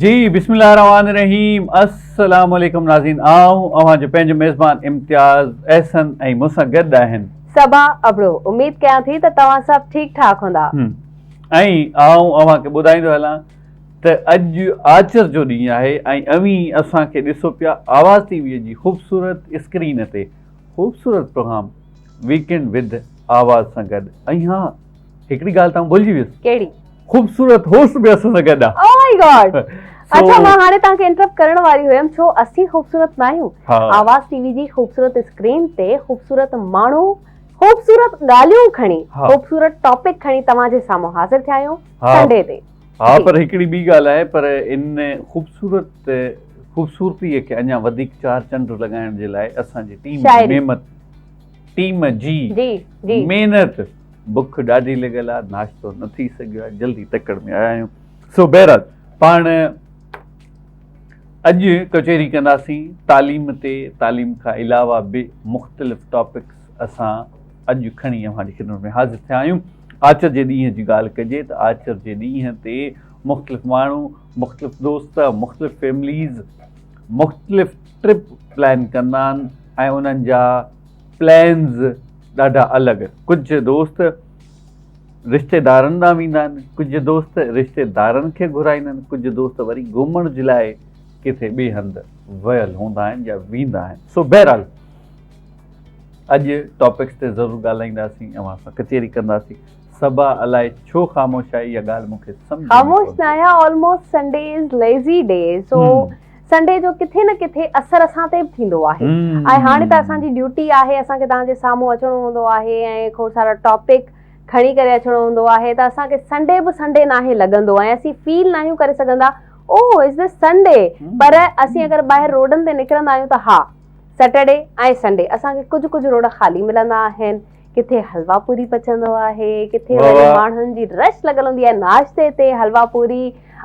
جي بسم الله الرحمن الرحيم السلام عليڪم ناظرين آئون اوهان جو پنهنجو ميزبان امتياز احسن ۽ مون سان گڏ آهن صبا ابڙو. اميد ڪيان ٿي ته توهان سڀ ٺيڪ ٺاڪ هوندا. ۽ آئون اوهان کي ٻڌائيندو هلان ته اڄ آچر جو ڏينهن آهي ۽ اوهين اسان کي ڏسو پيا آواز ٽي وي جي خوبصورت اسڪرين تي خوبصورت پروگرام ويڪينڊ ود آواز سان گڏ ۽ ها هڪڙي ڳالهه ته آئون ڀلجي ويس. ڪهڙي؟ خوبصورت هوسٽ به اسان سان گڏ آ. او مائي گاڊ اڇا مان هاڻي توهان کي انٽرپٽ ڪرڻ واري هيم ڇو اسين خوبصورت ناهيون آواز ٽي وي جي خوبصورت اسڪرين تي خوبصورت ماڻهو خوبصورت ڳالهيون کڻي خوبصورت ٽاپڪ کڻي توهان جي سامهون حاضر ٿيا آهيون سنڊي تي. ها پر هڪڙي ٻي ڳالهه آهي پر ان خوبصورت خوبصورتي کي اڃا وڌيڪ چار چنڊ لڳائڻ جي لاء اسان جي ٽيم جي محنت ٽيم جي محنت بک ڏاڍي لڳل آ ناشتو نه ٿي سگهيو آ جلدي تڪڙ ۾ آيا آهيون سو بهرحال پاڻ اڄ ڪچهري ڪنداسين تعليم تي تعليم کان علاوه به مختلف ٽاپڪس اسان اڄ کڻي اوهان جي خدمت ۾ حاضر ٿيا آهيون آچر جي ڏينهن جي ڳالهه ڪجي ته آچر جي ڏينهن تي مختلف ماڻهو مختلف دوست مختلف فيمليز مختلف ٽرپ پلان ڪندا آهن ۽ انهن جا پلانز ڏاڍا الڳ ڪجهه دوست رشتيدارن ڏانهن ويندا آهن ڪجهه دوست رشتيدارن کي گهرائيندا آهن ڪجهه دوست وري گهمڻ جي لاء ڪٿي ٻئي هنڌ ويل هوندا آهن يا ويندا آهن سو بهرحال اڄ ٽاپڪس تي ضرور ڳالهائينداسين اوهان سان ڪچهري ڪنداسين صبا الائي ڇو خاموش آهي اها ڳالهه مون کي سمجهه ۾ خاموش نه آهيان almost Sunday is lazy day so Sunday جو ڪٿي نه ڪٿي اثر اسان تي به ٿيندو آهي ۽ هاڻي ته اسان جي ڊيوٽي آهي اسان کي توهان جي سامهون اچڻو هوندو آهي ۽ کوڙ سارا ٽاپڪ کڻي ڪري اچڻو هوندو آهي ته اسان کي سنڊي به سنڊي ناهي لڳندو ۽ اسين فيل ناهيون ڪري سگهندا او از دس سنڊي پر اسين اگر ٻاهر روڊن تي نڪرندا آهيون ته ها سيٽرڊي ۽ سنڊي اسان کي ڪجهه ڪجهه روڊ خالي ملندا آهن ڪٿي حلوا پوري پچندو آهي ڪٿي وري ماڻهن جي رش لڳل هوندي آهي ناشتي تي حلوا پوري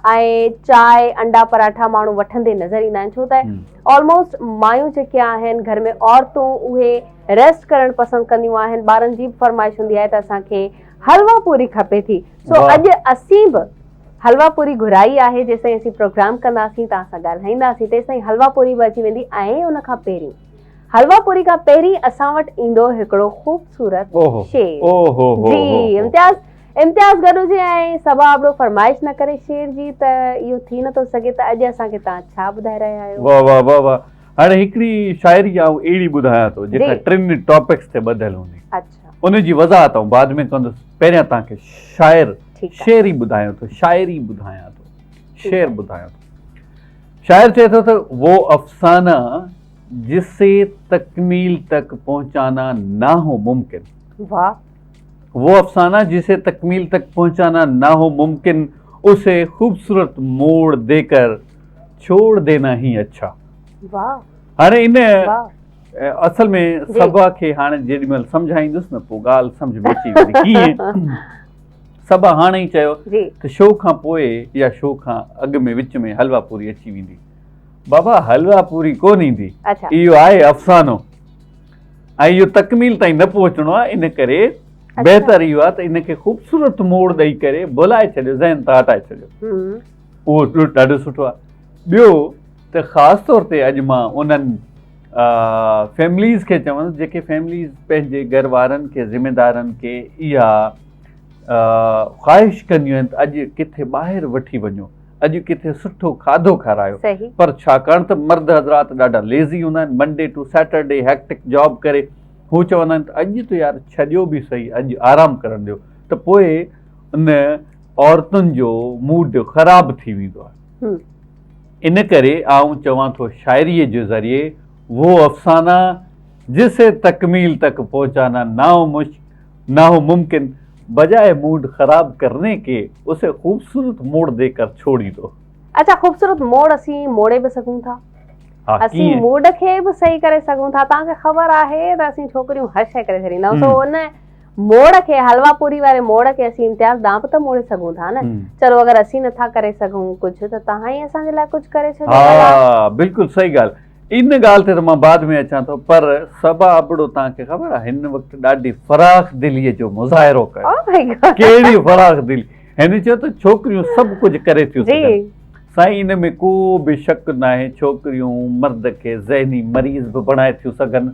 ۽ چانهه انڊا پراٺا ماڻهو وٺندي نظر ايندا آهن ڇو ته آلموسٽ مايون جيڪي آهن گهر ۾ عورتون اهي ريسٽ ڪرڻ پسند ڪنديون آهن ٻارن جي به فرمائش هوندي آهي ته اسان کي حلوا پوري کپي ٿي سو اڄ اسين به حلوا پوري گهرائي آهي جيستائين اسين پروگرام ڪنداسين توهان سان ڳالهائينداسين تيستائين حلوا پوري به اچي ويندي ۽ ان کان پهرين حلوا پوري کان پهرين اسان وٽ ايندو هڪڙو خوبصورت شعر جي امتياز امتياز گڏ هجي ۽ صبا ابڙو فرمائش نه ڪري شعر جي ته اهو ٿي نٿو سگهي ته اڄ اسان کي توهان ڇا ٻڌائي رهيا آهيو. واه واه واه واه هاڻي هڪڙي شاعري آئون اهڙي ٻڌايان ٿو جيڪا ٽن ٽاپڪس تي ٻڌل هوندي اڇا ان جي وضاحت آئون بعد ۾ ڪندس پهريان توهان کي شاعر شعر ئي ٻڌايان ٿو شاعري ٻڌايان ٿو شعر ٻڌايان ٿو شاعر چئي ٿو ته وو افسانه جسي تڪميل تڪ پهچانا نه هو ممڪن واه وہ افسانه جسي تڪميل تڪ پهچانا نه هو ممڪن اسي خوبصورت موڙ the ڪر ڇوڙ دينا هي اڇا. واه. هاڻي ان اصل ۾ صبا کي هاڻي جيڏي مهل سمجهائيندس نه پوء ڳالهه سمجهه ۾ اچي ويندي ڪيئن صبا هاڻي ئي چيو ته شو کان پوء يا شو کان اڳ ۾ وچ ۾ حلوا پوري اچي ويندي بابا حلوا پوري ڪون ايندي اهو آهي افسانو ۽ اهو تڪميل تائين نه پهچڻو آهي ان ڪري بهتر اهو آهي ته ان کي خوبصورت موڙ ڏئي ڪري ڀلائي ڇڏيو ذهن تان هٽائي ڇڏيو اهو ڏاڍو سٺو آهي ٻيو ته خاص طور تي اڄ مان انهن فيمليز کي چوندس جيڪي فيمليز پنهنجي گهر وارن کي ذميدارن کي اها خواهش ڪنديون آهن ته اڄ ڪٿي ٻاهر وٺي وڃو اڄ ڪٿي سٺو کاڌو کارايو پر ڇاڪاڻ ته مرد حضرات ڏاڍا ليزي هوندا آهن Monday to Saturday hectic job ڪري هو چوندا آهن ته اڄ ته يار ڇڏيو به سهي اڄ آرام ڪرڻ ڏيو ته پوء ان عورتن جو موڊ خراب ٿي ويندو آهي ان ڪري آئون چوان ٿو شاعريء جي ذريعي وو افسانا جسي تڪميل تڪ پهچانا نا نه هو ممڪن بجاء موڊ خراب ڪرني ڪي اسي خوبصورت موڙ the ڪر ڇوڙي دو. اڇا خوبصورت موڙ اسين موڙي به سگهون ٿا اسين موڊ کي به صحيح ڪري سگهون ٿا توهان کي خبر آهي ته اسين ڇوڪريون هر شيء ڪري ڇڏيندا آهيون سو ان موڙ کي حلوا پوري واري موڙ کي اسين امتياز ڏانهن به ته موڙي سگهون ٿا نه چلو اگر اسين نٿا ڪري سگهون ڪجهه ته توهان ئي اسان جي لاء ڪجهه ڪري ڇڏيو ها بلڪل صحيح ڳالهه ان ڳالهه تي ته مان بعد ۾ اچان ٿو پر صبا ابڙو توهان کي خبر آهي هن وقت ڏاڍي فراخ دليء جو مظاهرو ڪيو. Oh my God. ڪهڙي فراخ دلي. هن چيو ته ڇوڪريون سڀ ڪجهه ڪري ٿيون سگهن. سائين ان ۾ ڪو به شڪ ناهي ڇوڪريون مرد کي ذهني مريض به بڻائي ٿيون سگهن،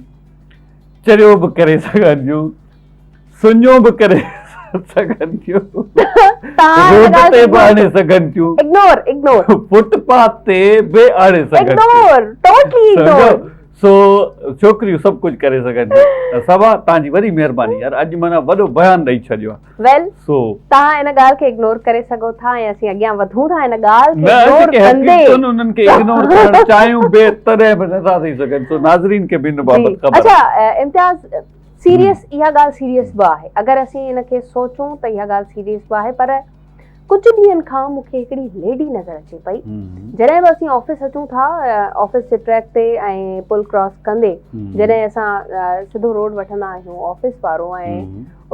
چريو به ڪري سگهن ٿيون، سڃو به ڪري سگهن ٿيون، روڊ تي به آڻي سگهن ٿيون، اگنور اگنور، فٽ پاٿ تي به آڻي سگهن ٿيون، اگنور ٽوٽلي اگنور. سو ڇوڪريون سڀ ڪجهه ڪري سگهن ٿيون. صبا توهان جي وڏي مهرباني يار اڄ معنيٰ وڏو بيان ڏئي ڇڏيو آهي. ويل سو توهان ان ڳالهه کي اگنور ڪري سگهو ٿا ۽ اسين اڳيان وڌون ٿا ان ڳالهه کي نه اگنور جيڪي ڪندي. حقيقتن انهن کي اگنور ڪرڻ چاهيون به تڏهن به نٿا ٿي سگهن سو ناظرين کي به ان بابت خبر اڇا امتياز سيريس اها ڳالهه سيريس به آهي اگر اسين ان کي سوچون ته اها ڳالهه سيريس به آهي پر ڪجهه ڏينهن کان مون کي هڪڙي ليڊي نظر اچي پئي جڏهن به اسين آفيس اچون ٿا آفيس جي ٽريڪ تي ۽ پل ڪراس ڪندي جڏهن اسان سڌو روڊ وٺندا آهيون آفيس وارو ۽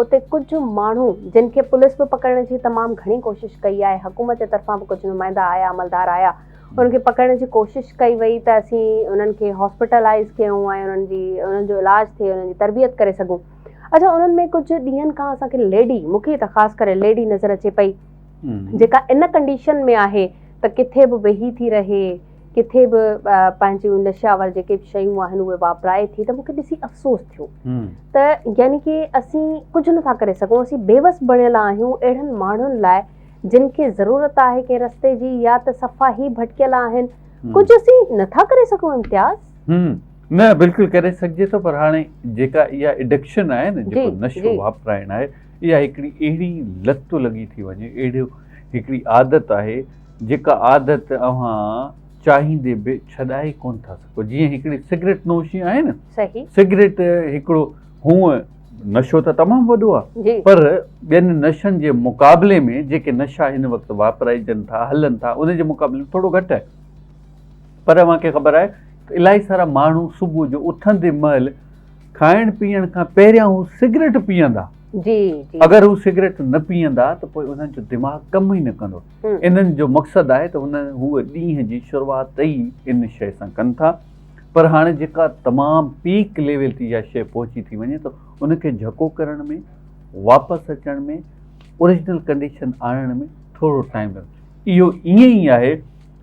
اتي ڪجهه ماڻهو جن کي پوليس به پڪڙڻ جي تمام گهڻي ڪوشش ڪئي آهي، حڪومت جي طرفان به ڪجهه نمائندا آيا، عملدار آيا، انهن کي پڪڙڻ جي ڪوشش ڪئي وئي ته اسين انهن کي هاسپيٽلائيز ڪيون ۽ انهن جي انهن جو علاج ٿئي انهن جي تربيت ڪري سگهون. اڇا انهن ۾ ڪجهه ڏينهن کان اسان کي ليڊي مون کي ته خاص ڪري ليڊي نظر اچي پئي جيڪا ان ڪنڊيشن ۾ آهي ته ڪٿي به ويهي ٿي رهي، ڪٿي به پنهنجون نشا ور جيڪي به شيون آهن اهي واپرائي ٿي ته مون کي ڏسي افسوس ٿيو ته يعني ڪي اسين ڪجهه نٿا ڪري سگهون اسين بيوس بڻيل آهيون اهڙن ماڻهن لاء جن کي ضرورت آهي ڪنهن رستي جي يا ته صفا هي ڀٽڪيل آهن ڪجهه اسين نٿا ڪري سگهون امتياز. نه بلڪل ڪري سگهجي ٿو پر هاڻي جيڪا اها اڊڪشن آهي نه جيڪو نشو واپرائڻ آهي اها هڪڙي اهڙي لت لڳي ٿي وڃي اهڙو هڪڙي عادت آهي جيڪا عادت اوهان چاهيندي به ڇڏائي ڪونه ٿا سگهو جيئن هڪڙي سگريٽ نوشي آهي نه صحيح سگريٽ هڪڙو هونء نشو ته تمام وڏو آهي پر ٻين نشن جي مقابلي ۾ جيڪي نشا هن وقت واپرائجن ٿا هلن ٿا ان جي مقابلي ۾ ٿورو گهٽ آهي پر اوهان کي خبر آهي ته الاهي سارا ماڻهو صبح جو اٿندي مهل کائڻ پيئڻ کان پهريان هو سگريٽ پيئندا جي جي اگر هو سگريٽ نه پيئندا ته پوء انهن جو دماغ ڪم ئي نه ڪندو انهن جو مقصد آهي ته هن هو ڏينهن جي شروعات ئي ان شيء سان ڪن ٿا پر هاڻي جيڪا تمام پيڪ ليول تي اها شيء پهچي ٿي وڃي ته ان کي جهڪو ڪرڻ ۾ واپس اچڻ ۾ اوريجنل ڪنڊيشن آڻڻ ۾ ٿورو ٽائيم لڳندو اهو ائين ئي آهي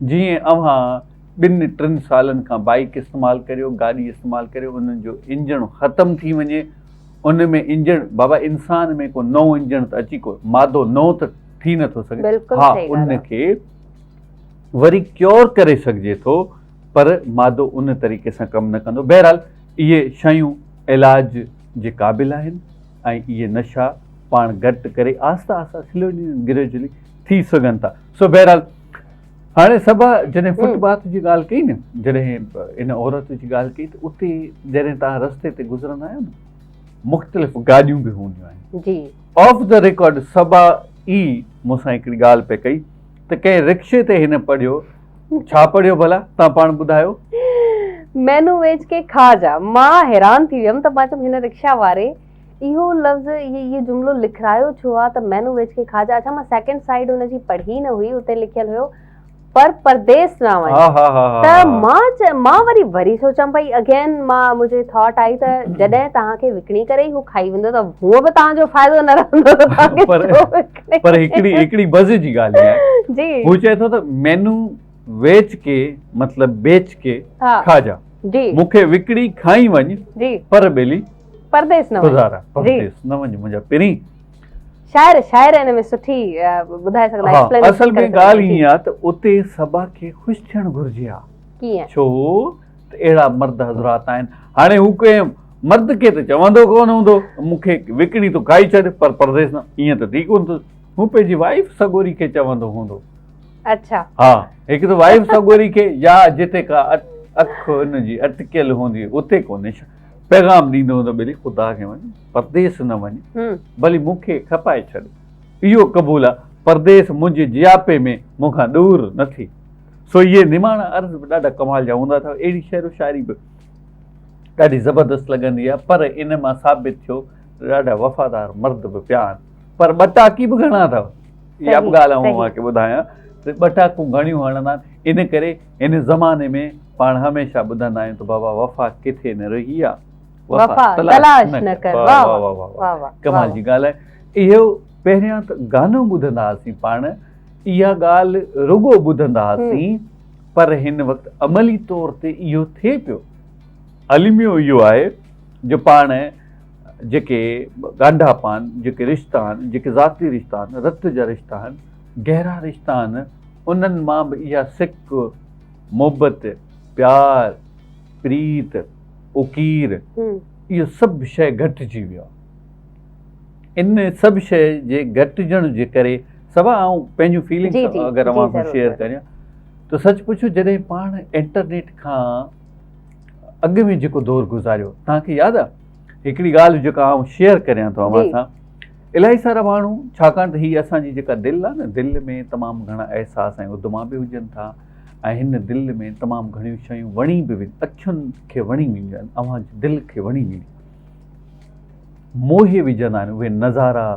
جيئن اوهان ٻن ٽن سالن کان بائيڪ استعمال ڪريو گاڏي استعمال ڪريو انهن جو انجڻ ختم ٿي وڃي ان ۾ انجڻ بابا انسان ۾ ڪو نئون انجڻ ته اچي ڪو مادو نئون ته ٿي نٿو سگهي ها ان کي وري ڪيور ڪري سگهجي ٿو پر مادو ان طريقي سان ڪم نه ڪندو بهرحال اهي شيون علاج جي قابل آهن ۽ اهي نشا پاڻ گهٽ ڪري آهستي آهستي سلولي گريجولي ٿي سگهن ٿا سو بهرحال هاڻي صبا جڏهن فٽ باٿ جي ڳالهه ڪئي نه جڏهن ان عورت جي ڳالهه ڪئي ته اتي جڏهن توهان رستي تي گذرندا آهيو نه مختلف گاڏيون به هونديون آهن جي آف the record صبا ئي مون سان هڪڙي ڳالهه پئي ڪئي ته ڪنهن رڪشي تي هن پڙهيو ڇا پڙهيو ڀلا توهان پاڻ ٻڌايو مينو ويچ ڪي کا جا مان حيران ٿي ويم ته مان چيم هن رڪشا واري اهو لفظ اهو جملو لکرايو ڇو آ ته مينو ويچ ڪي کا جا اڇا مان سيڪنڊ سائيڊ ان جي پڙهي نه هئي اتي لکيل هيو پر پرديس نه وڃ ته مان مان وري وري سوچان پئي اگين مان منهنجي ٿاٽ آئي ته جڏهن توهان کي وڪڻي ڪري ئي هو کائي ويندو ته هونء به توهان جو فائدو نه رهندو ته توهان کي پر پر هڪڙي هڪڙي مزي جي ڳالهه آهي جي هو چئي ٿو ته مينو ويچ ڪي مطلب بيچ ڪي کا جا جي مون کي وڪڻي کائي وڃ جي پر ٻيلي پرديس نه وڃ خدارا پرديس نه وڃ منهنجا پرين. شاعر شاعر ان ۾ سٺي ٻڌائي سگهندا ها اصل ۾ ڳالهه ائين آ ته اتي صبا کي خوش ٿيڻ گهرجي ها ڪيئن ڇو ته اهڙا مرد حضرات آهن هاڻي هو ڪنهن مرد کي ته چوندو ڪونه هوندو مون کي وڪڻي تون کائي ڇڏ پر پرديس نه ائين ته ٿي ڪونه ٿو هو پنهنجي وائيف سڳوري کي چوندو هوندو اڇا ها هڪ ته وائيف سڳوري کي يا جتي ڪا اک ان جي اٽڪيل هوندي اتي ڪو نشان پيغام ڏيندو هوندو ٻيلي خدا کي وڃ پرديس نه وڃ ڀلي مون کي کپائي ڇڏ اهو قبول آ پرديس منهنجي جياپي ۾ مون کان ڏور نه ٿي سو اهي نماڻا عرض به ڏاڍا ڪمال جا هوندا اٿو اهڙي شعر و شاعري به ڏاڍي زبردست لڳندي آ پر ان مان ثابت ٿيو ته ڏاڍا وفادار مرد به پيا آهن پر ٻٽاڪي به گهڻا اٿو اها به ڳالهه آئون اوهان کي ٻڌايان ته ٻٽاڪون گهڻيون هڻندا آهن ان ڪري هن زماني ۾ پاڻ هميشه ٻڌندا آهيون ته بابا وفا ڪٿي نه رهي آ وفا تلاش نه ڪر واه واه واه واه ڪمال جي ڳالهه آهي اهو پهريان ته گانو ٻڌندا هئاسين پاڻ اها ڳالهه رڳو ٻڌندا هئاسين پر هن وقت عملي طور تي اهو ٿئي پيو. الميو اهو آهي جو پاڻ جيڪي ڳانڍاپا آهن، جيڪي رشتا آهن، جيڪي ذاتي رشتا آهن، رت جا رشتا آهن، گهرا رشتا آهن، انهن مان به اها سڪ، محبت، پيار، پريت، اڪير، اهو سڀ شيء گهٽجي ويو آهي. ان سڀ شيء جي گهٽجڻ جي ڪري سوا آئون پنهنجون فيلنگس اگر اوهان سان شيئر ڪريان ته سچ پڇو جڏهن پاڻ انٽرنيٽ کان اڳ ۾ جيڪو دور گذاريو توهان کي ياد آهي هڪڙي ڳالهه جيڪا آئون شيئر ڪريان ٿو اوهان سان الاهي سارا ماڻهو ڇاڪاڻ ته هي اسان جي جيڪا دل آهي نه دل ۾ تمام گهڻا احساس ۽ ادما به هجن ٿا ۽ هن دل ۾ تمام گهڻيون شيون وڻي به وينديون اکين کي وڻي وينديون آهن اوهان جي دل کي وڻي وينديون موهي وجهندا آهن اهي نظارا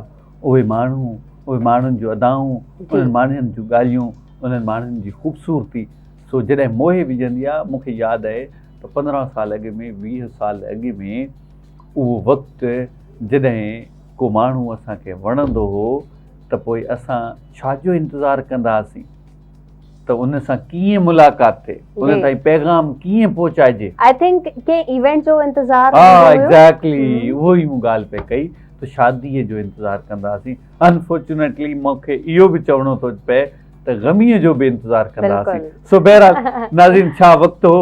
اهي ماڻهو اهي ماڻهن جون ادائون انهن ماڻهن جون ڳالهيون انهن ماڻهن جي خوبصورتي سو جڏهن موهي وجهندي آهي مون کي ياد آهي ته 15 سال اڳ ۾ 20 سال اڳ ۾ اهو وقت جڏهن ڪو ماڻهو اسان کي وڻندو هو ته پوء اسان ڇا جو انتظار ڪندا هئاسين ته ان سان ڪيئن ملاقات ٿئي ان تائين پيغام ڪيئن پهچائجي. I think ڪنهن ايونٽ جو انتظار ها ايگزيڪٽلي اهو ئي مون ڳالهه پئي ڪئي ته شادي جو انتظار ڪندا هئاسين انفارچونيٽلي مون کي اهو به چوڻو ٿو پئي ته غميء جو به انتظار ڪندا هئاسين سو بهرحال ناظرين ڇا وقت هو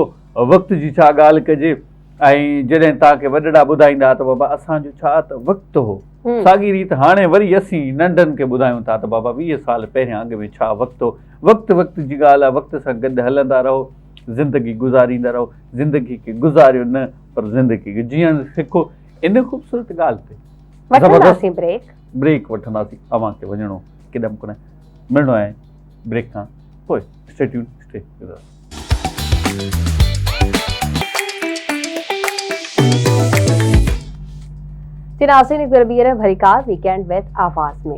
وقت جي ڇا ڳالهه ڪجي ۽ جڏهن توهان کي وڏڙا ٻڌائيندا ته بابا اسان جو ڇا ته وقت هو. ساڳي ريت هاڻي وري اسين ننڍن کي ٻڌايون ٿا ته بابا 20 سال پهريان اڳ ۾ ڇا وقت هو. وقت وقت جي ڳالهه آهي، وقت سان گڏ هلندا رهو، زندگي گذاريندا رهو، زندگي کي گذاريو نه پر زندگي کي جيئڻ سکو. ان خوبصورت ڳالهه تي وٺنداسين بريڪ. بريڪ وٺنداسين، اوهان کي وڃڻو ڪيڏانهن به ڪونهي، ملڻو آهي بريڪ کان پوء. Stay tuned, stay with us. جي ناظرين هڪ ڀيرو ٻيهر ڀليڪار ويڪينڊ وٿ آواز ۾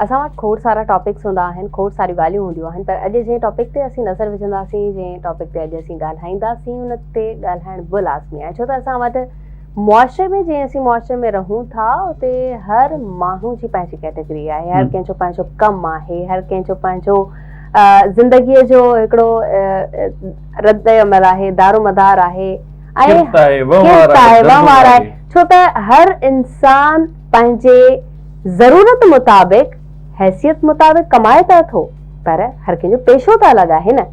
اسان وٽ کوڙ سارا ٽاپڪس هوندا آهن کوڙ ساريون ڳالهيون هونديون آهن پر اڄ جنهن ٽاپڪ تي اسين نظر وجهنداسين جنهن ٽاپڪ تي اڄ اسين ڳالهائينداسين ان تي ڳالهائڻ به لازمي آهي ڇو ته اسان وٽ معاشري ۾ جنهن اسين معاشري ۾ رهون ٿا اتي هر ماڻهو جي پنهنجي ڪيٽيگري آهي هر ڪنهن جو پنهنجو ڪم آهي هر ڪنهن جو پنهنجو زندگيء جو هڪڙو رد عمل آهي، دارومدار آهي ۽ ڪرت آهي، وهنوار آهي، وهنوار آهي، ڇو ته هر انسان پنهنجي ضرورت مطابق، حيثيت مطابق ڪمائي ته اٿو، پر هر ڪنهن جو پيشو ته الڳ آهي نه.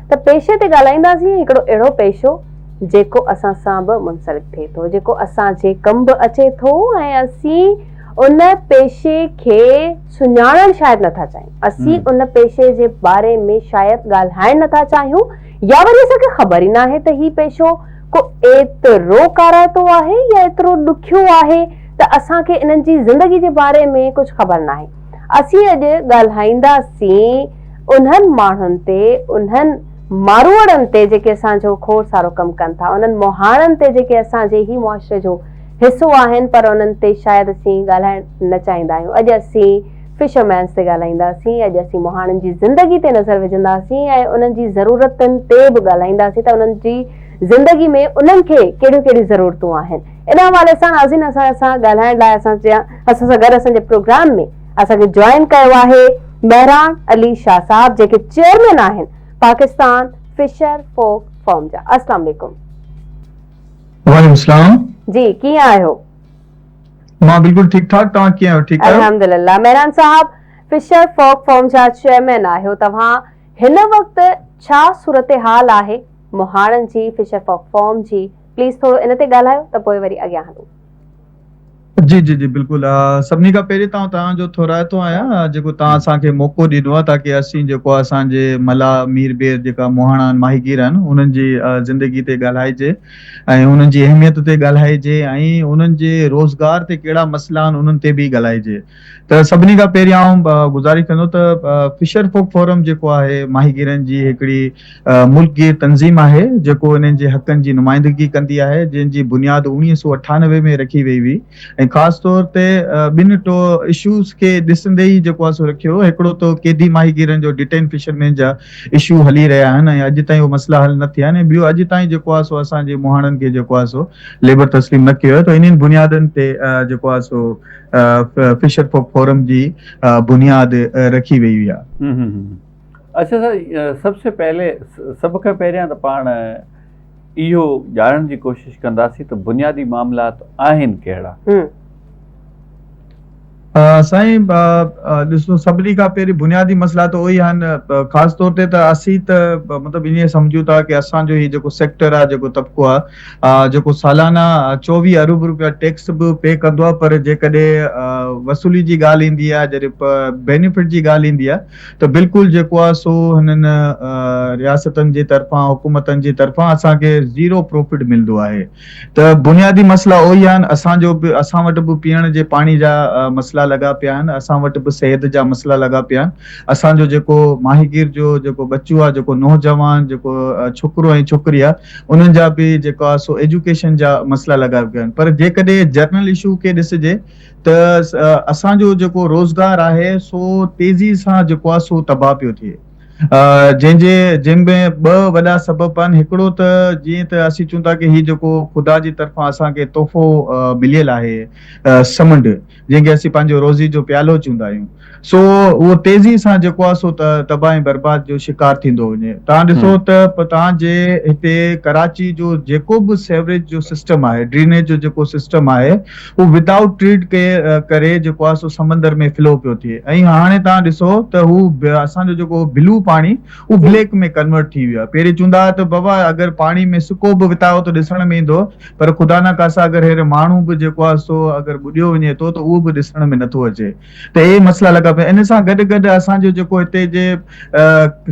ته پيشي تي ڳالهائينداسين، هڪڙو اهڙو پيشو جيڪو اسان سان به منسلڪ ٿئي ٿو، جيڪو اسان جي ڪم به اچي ٿو ۽ اسين ان پيشي کي سڃاڻڻ شايد نٿا چاهيون، اسين ان پيشي جي باري ۾ شايد ڳالهائڻ نٿا چاهيون يا وري اسان کي خبر ئي ناهي ته هي پيشو ڪو ايترو ڪارائتو آهي يا ايترو ڏکيو آهي ته اسان کي انهن جي زندگي جي باري ۾ ڪجهه خبر ناهي. اسين اڄ ڳالهائينداسين انهن ماڻهن تي، انهن ماروئڙن تي جيڪي اسان جو کوڙ سارو ڪم ڪن ٿا، انهن مهاڻن تي جيڪي اسان جي هي معاشري جو حصو آهن پر انهن تي شايد اسين ڳالهائڻ نه چاهيندا آهيون. اڄ اسين فشرمينز تي ڳالهائينداسين، اڄ اسين مهاڻن جي زندگي تي نظر وجهنداسين ۽ انهن جي ضرورتن تي به ڳالهائينداسين ته انهن جي زندگي ۾ انهن کي ڪهڙيون ڪهڙيون ضرورتون آهن. ان حوالي سان ناظرين اسان سان ڳالهائڻ لاء اسان اسان سان گڏ اسان جي پروگرام ۾ اسان کي جوائن ڪيو آهي مهراڻ علي شاهه صاحب جيڪي چيئرمين آهن پاڪستان فشر فوڪ فارم جا. السلام عليڪم. وعليڪم السلام. جي ڪيئن آهيو؟ مان بلڪل ٺيڪ ٺاڪ توهان ڪيئن آهيو ٺيڪ آهيو؟ الحمدلله مهران صاحب فشر فوڪ فارم جا چيئرمين آهيو توهان هن وقت ڇا صورتحال آهي مهاڻن جي فشر فوڪ فارم جي پليز ٿورو ان تي ڳالهايو ته پوء وري اڳيان هلون. جي جي جي بلڪل سڀني کان پهرين ته آئون توهان جو ٿورائتو آهيان جيڪو توهان اسان کي موقعو ڏنو آهي تاڪي اسين جيڪو آهي اسان جي ملاح مير بير جيڪا مهاڻا آهن ماهيگير آهن انهن جي زندگي تي ڳالهائجي ۽ انهن جي اهميت تي ڳالهائجي ۽ انهن جي روزگار تي ڪهڙا مسئلا آهن انهن تي به ڳالهائجي ته سڀني کان پهرين آئون گذارش ڪندو ته فشر فوڪ فورم جيڪو آهي ماهيگيرن جي هڪڙي ملڪ گير تنظيم آهي جيڪو انهن جي حقن جي نمائندگي ڪندي آهي جنهن جي بنياد 1998 ۾ رکي وئي هئي ۽ خاص طور تي ٻن ٽو اشوز کي ڏسندي ئي جيڪو آهي سو رکيو ويو هڪڙو ته قيدي ماهيگيرن جو ڊيٽين فشرمين جا اشو هلي رهيا آهن ۽ اڄ تائين اهي مسئلا حل نه ٿيا آهن ۽ ٻيو اڄ تائين جيڪو آهي سو اسان جي مهاڻن کي جيڪو آهي سو ليبر تسليم نه ڪيو ويو ته انهن بنيادن تي جيڪو آهي سو فشر فوڪ فورم جي بنياد رکي وئي هئي. اچھا سر سب سي پهلي سڀ کان پهريان ته پاڻ اهو ڄاڻڻ جي ڪوشش ڪنداسين ته بنيادي معاملات آهن ڪهڙا؟ سائين ڏسو سڀني کان پهرين بنيادي مسئلا ته اهي آهن خاص طور تي ته اسين ته مطلب ائين سمجهون ٿا ڪي اسان جو هي جيڪو سيڪٽر آهي جيڪو طبقو آهي جيڪو سالانه 24 ارب روپيا ٽيڪس به پي ڪندو آهي پر جيڪڏهن وصولي جي ڳالهه ايندي آهي جڏهن بينيفٽ جي ڳالهه ايندي آهي ته بلڪل جيڪو آهي سو هنن رياستن جي طرفان حڪومتن جي طرفان اسان کي زيرو پروفٽ ملندو آهي ته بنيادي مسئلا اهي آهن اسان جو به اسان وٽ به پيئڻ جي پاڻي جا مسئلا لڳا پيا آهن اسان وٽ به صحت جا مسئلا لڳا پيا آهن اسان جو جيڪو ماهيگير جو جيڪو ٻچو آهي جيڪو نوجوان جيڪو ڇوڪرو ۽ ڇوڪري آهي انهن جا به جيڪو آهي سو ايجوڪيشن جا مسئلا لڳا پيا آهن پر جيڪڏهن جنرل اشو کي ڏسجي ته اسان جو جيڪو روزگار آهي سو تيزي سان جيڪو آهي سو تباهه پيو ٿئي جنهن جي جنهن ۾ ٻه وڏا سبب آهن هڪڙو ته جيئن ته اسين چون ٿا ڪي هي جيڪو خدا جي طرفان اسان کي تحفو مليل آهي سمنڊ جنهن کي اسين پنهنجو روزي جو پيالو چوندا آهيون سو اهو تيزي سان جيڪو آهي سو تباهه ۽ برباد جو شڪار ٿيندو وڃي. توهان ڏسو ته توهان جي هتي ڪراچي جو جيڪو به سيوريج جو سسٽم آهي، ڊرينيج جو جيڪو سسٽم آهي اهو ودائوٽ ٽريٽ ڪري جيڪو آهي سو سمندر ۾ فلو پيو ٿئي ۽ هاڻي توهان ڏسو ته هو اسان جو جيڪو بلو پاڻي اهو بليڪ ۾ ڪنورٽ ٿي ويو آهي. پهرين چوندا هئا ته بابا اگر پاڻي ۾ سڪو به وتايو ته ڏسڻ ۾ ايندو پر خدا نخواسته اگر هير ماڻهو به جيڪو آهي سو اگر ٻڏيو وڃي ٿو ته اهو به ڏسڻ ۾ نٿو اچي. ته اهي مسئلا لڳا پيا ان سان گڏ گڏ اسان جو جيڪو هتي جي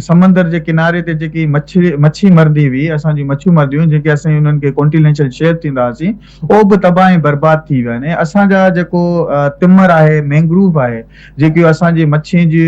سمندر جي ڪناري تي جيڪي مڇي مڇي مرندي هئي اسان جون مڇيون مرنديون هيون جيڪي اسين انهن کي ڪونٽينينشل شيلف ٿيندا هئاسين اهو به تباهه ۽ برباد ٿي ويا آهن ۽ اسان جا جيڪو تمر آهي مينگروو آهي جيڪي اسان جي مڇين جي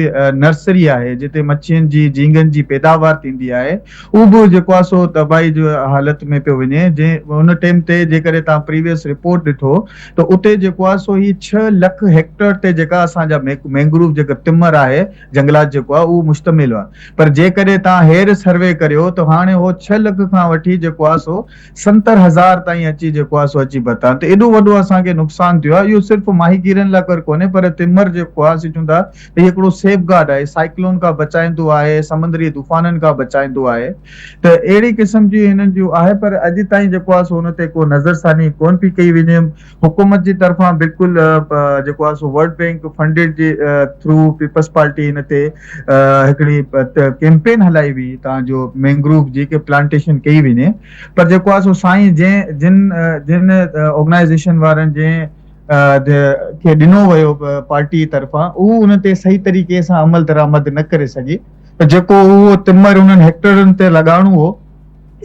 نرسري آهي جتي مڇين جي جهينگن جي پيداوار ٿيندي آهي اهو به جيڪو آهي سو تباهي جي حالت ۾ پيو وڃي جنهن ان ٽيم تي جيڪڏهن توهان پريويس رپورٽ ڏٺو ته اتي جيڪو آهي سو هي 6 لک هيڪٽر تي جيڪا اسان جا مينگروو جيڪا تمر آهي جنگلات جيڪو آهي اهو مشتمل آهي پر جيڪڏهن توهان هير سروي ڪريو ته هاڻي هو 6 لک کان وٺي جيڪو آهي سو 70 هزار تائين اچي جيڪو آهي سو اچي پهتا آهن ته ايڏو وڏو اسان کي نقصان ٿيو آهي اهو صرف ماهيگيرن لاء ڪر ڪونهي پر تمر جيڪو آهي اسين چون ٿا ته هي هڪڙو سيف گارڊ آهي سائيڪلون کان بچائيندو آهي سمندري طوفانن کان بچائيندو آهي ته اهڙي قسم جي هنن جون آهي پر اڄ تائين جيڪو آهي سو ان تي ڪو نظرثاني ڪونه پئي ڪئي وڃي حڪومت جي طرفان بلڪل جيڪو آهي سو ورلڊ بينڪ فنڊيڊ جي ٿرو پيپلز پارٽي هن تي هڪڙي ڪيمپين هلائي هئي تان جو مينگروو جي ڪي پلانٽيشن ڪئي وڃي پر جيڪو آهي سو سائين جنهن جن جن آرگنائيزيشن وارن جنهن کي ڏنو ويو پارٽي طرفان اهو ان تي صحيح طريقي سان عمل درآمد نه ڪري سگهي ته جيڪو اهو تمر انهن هيڪٽرن تي لڳائڻو هو،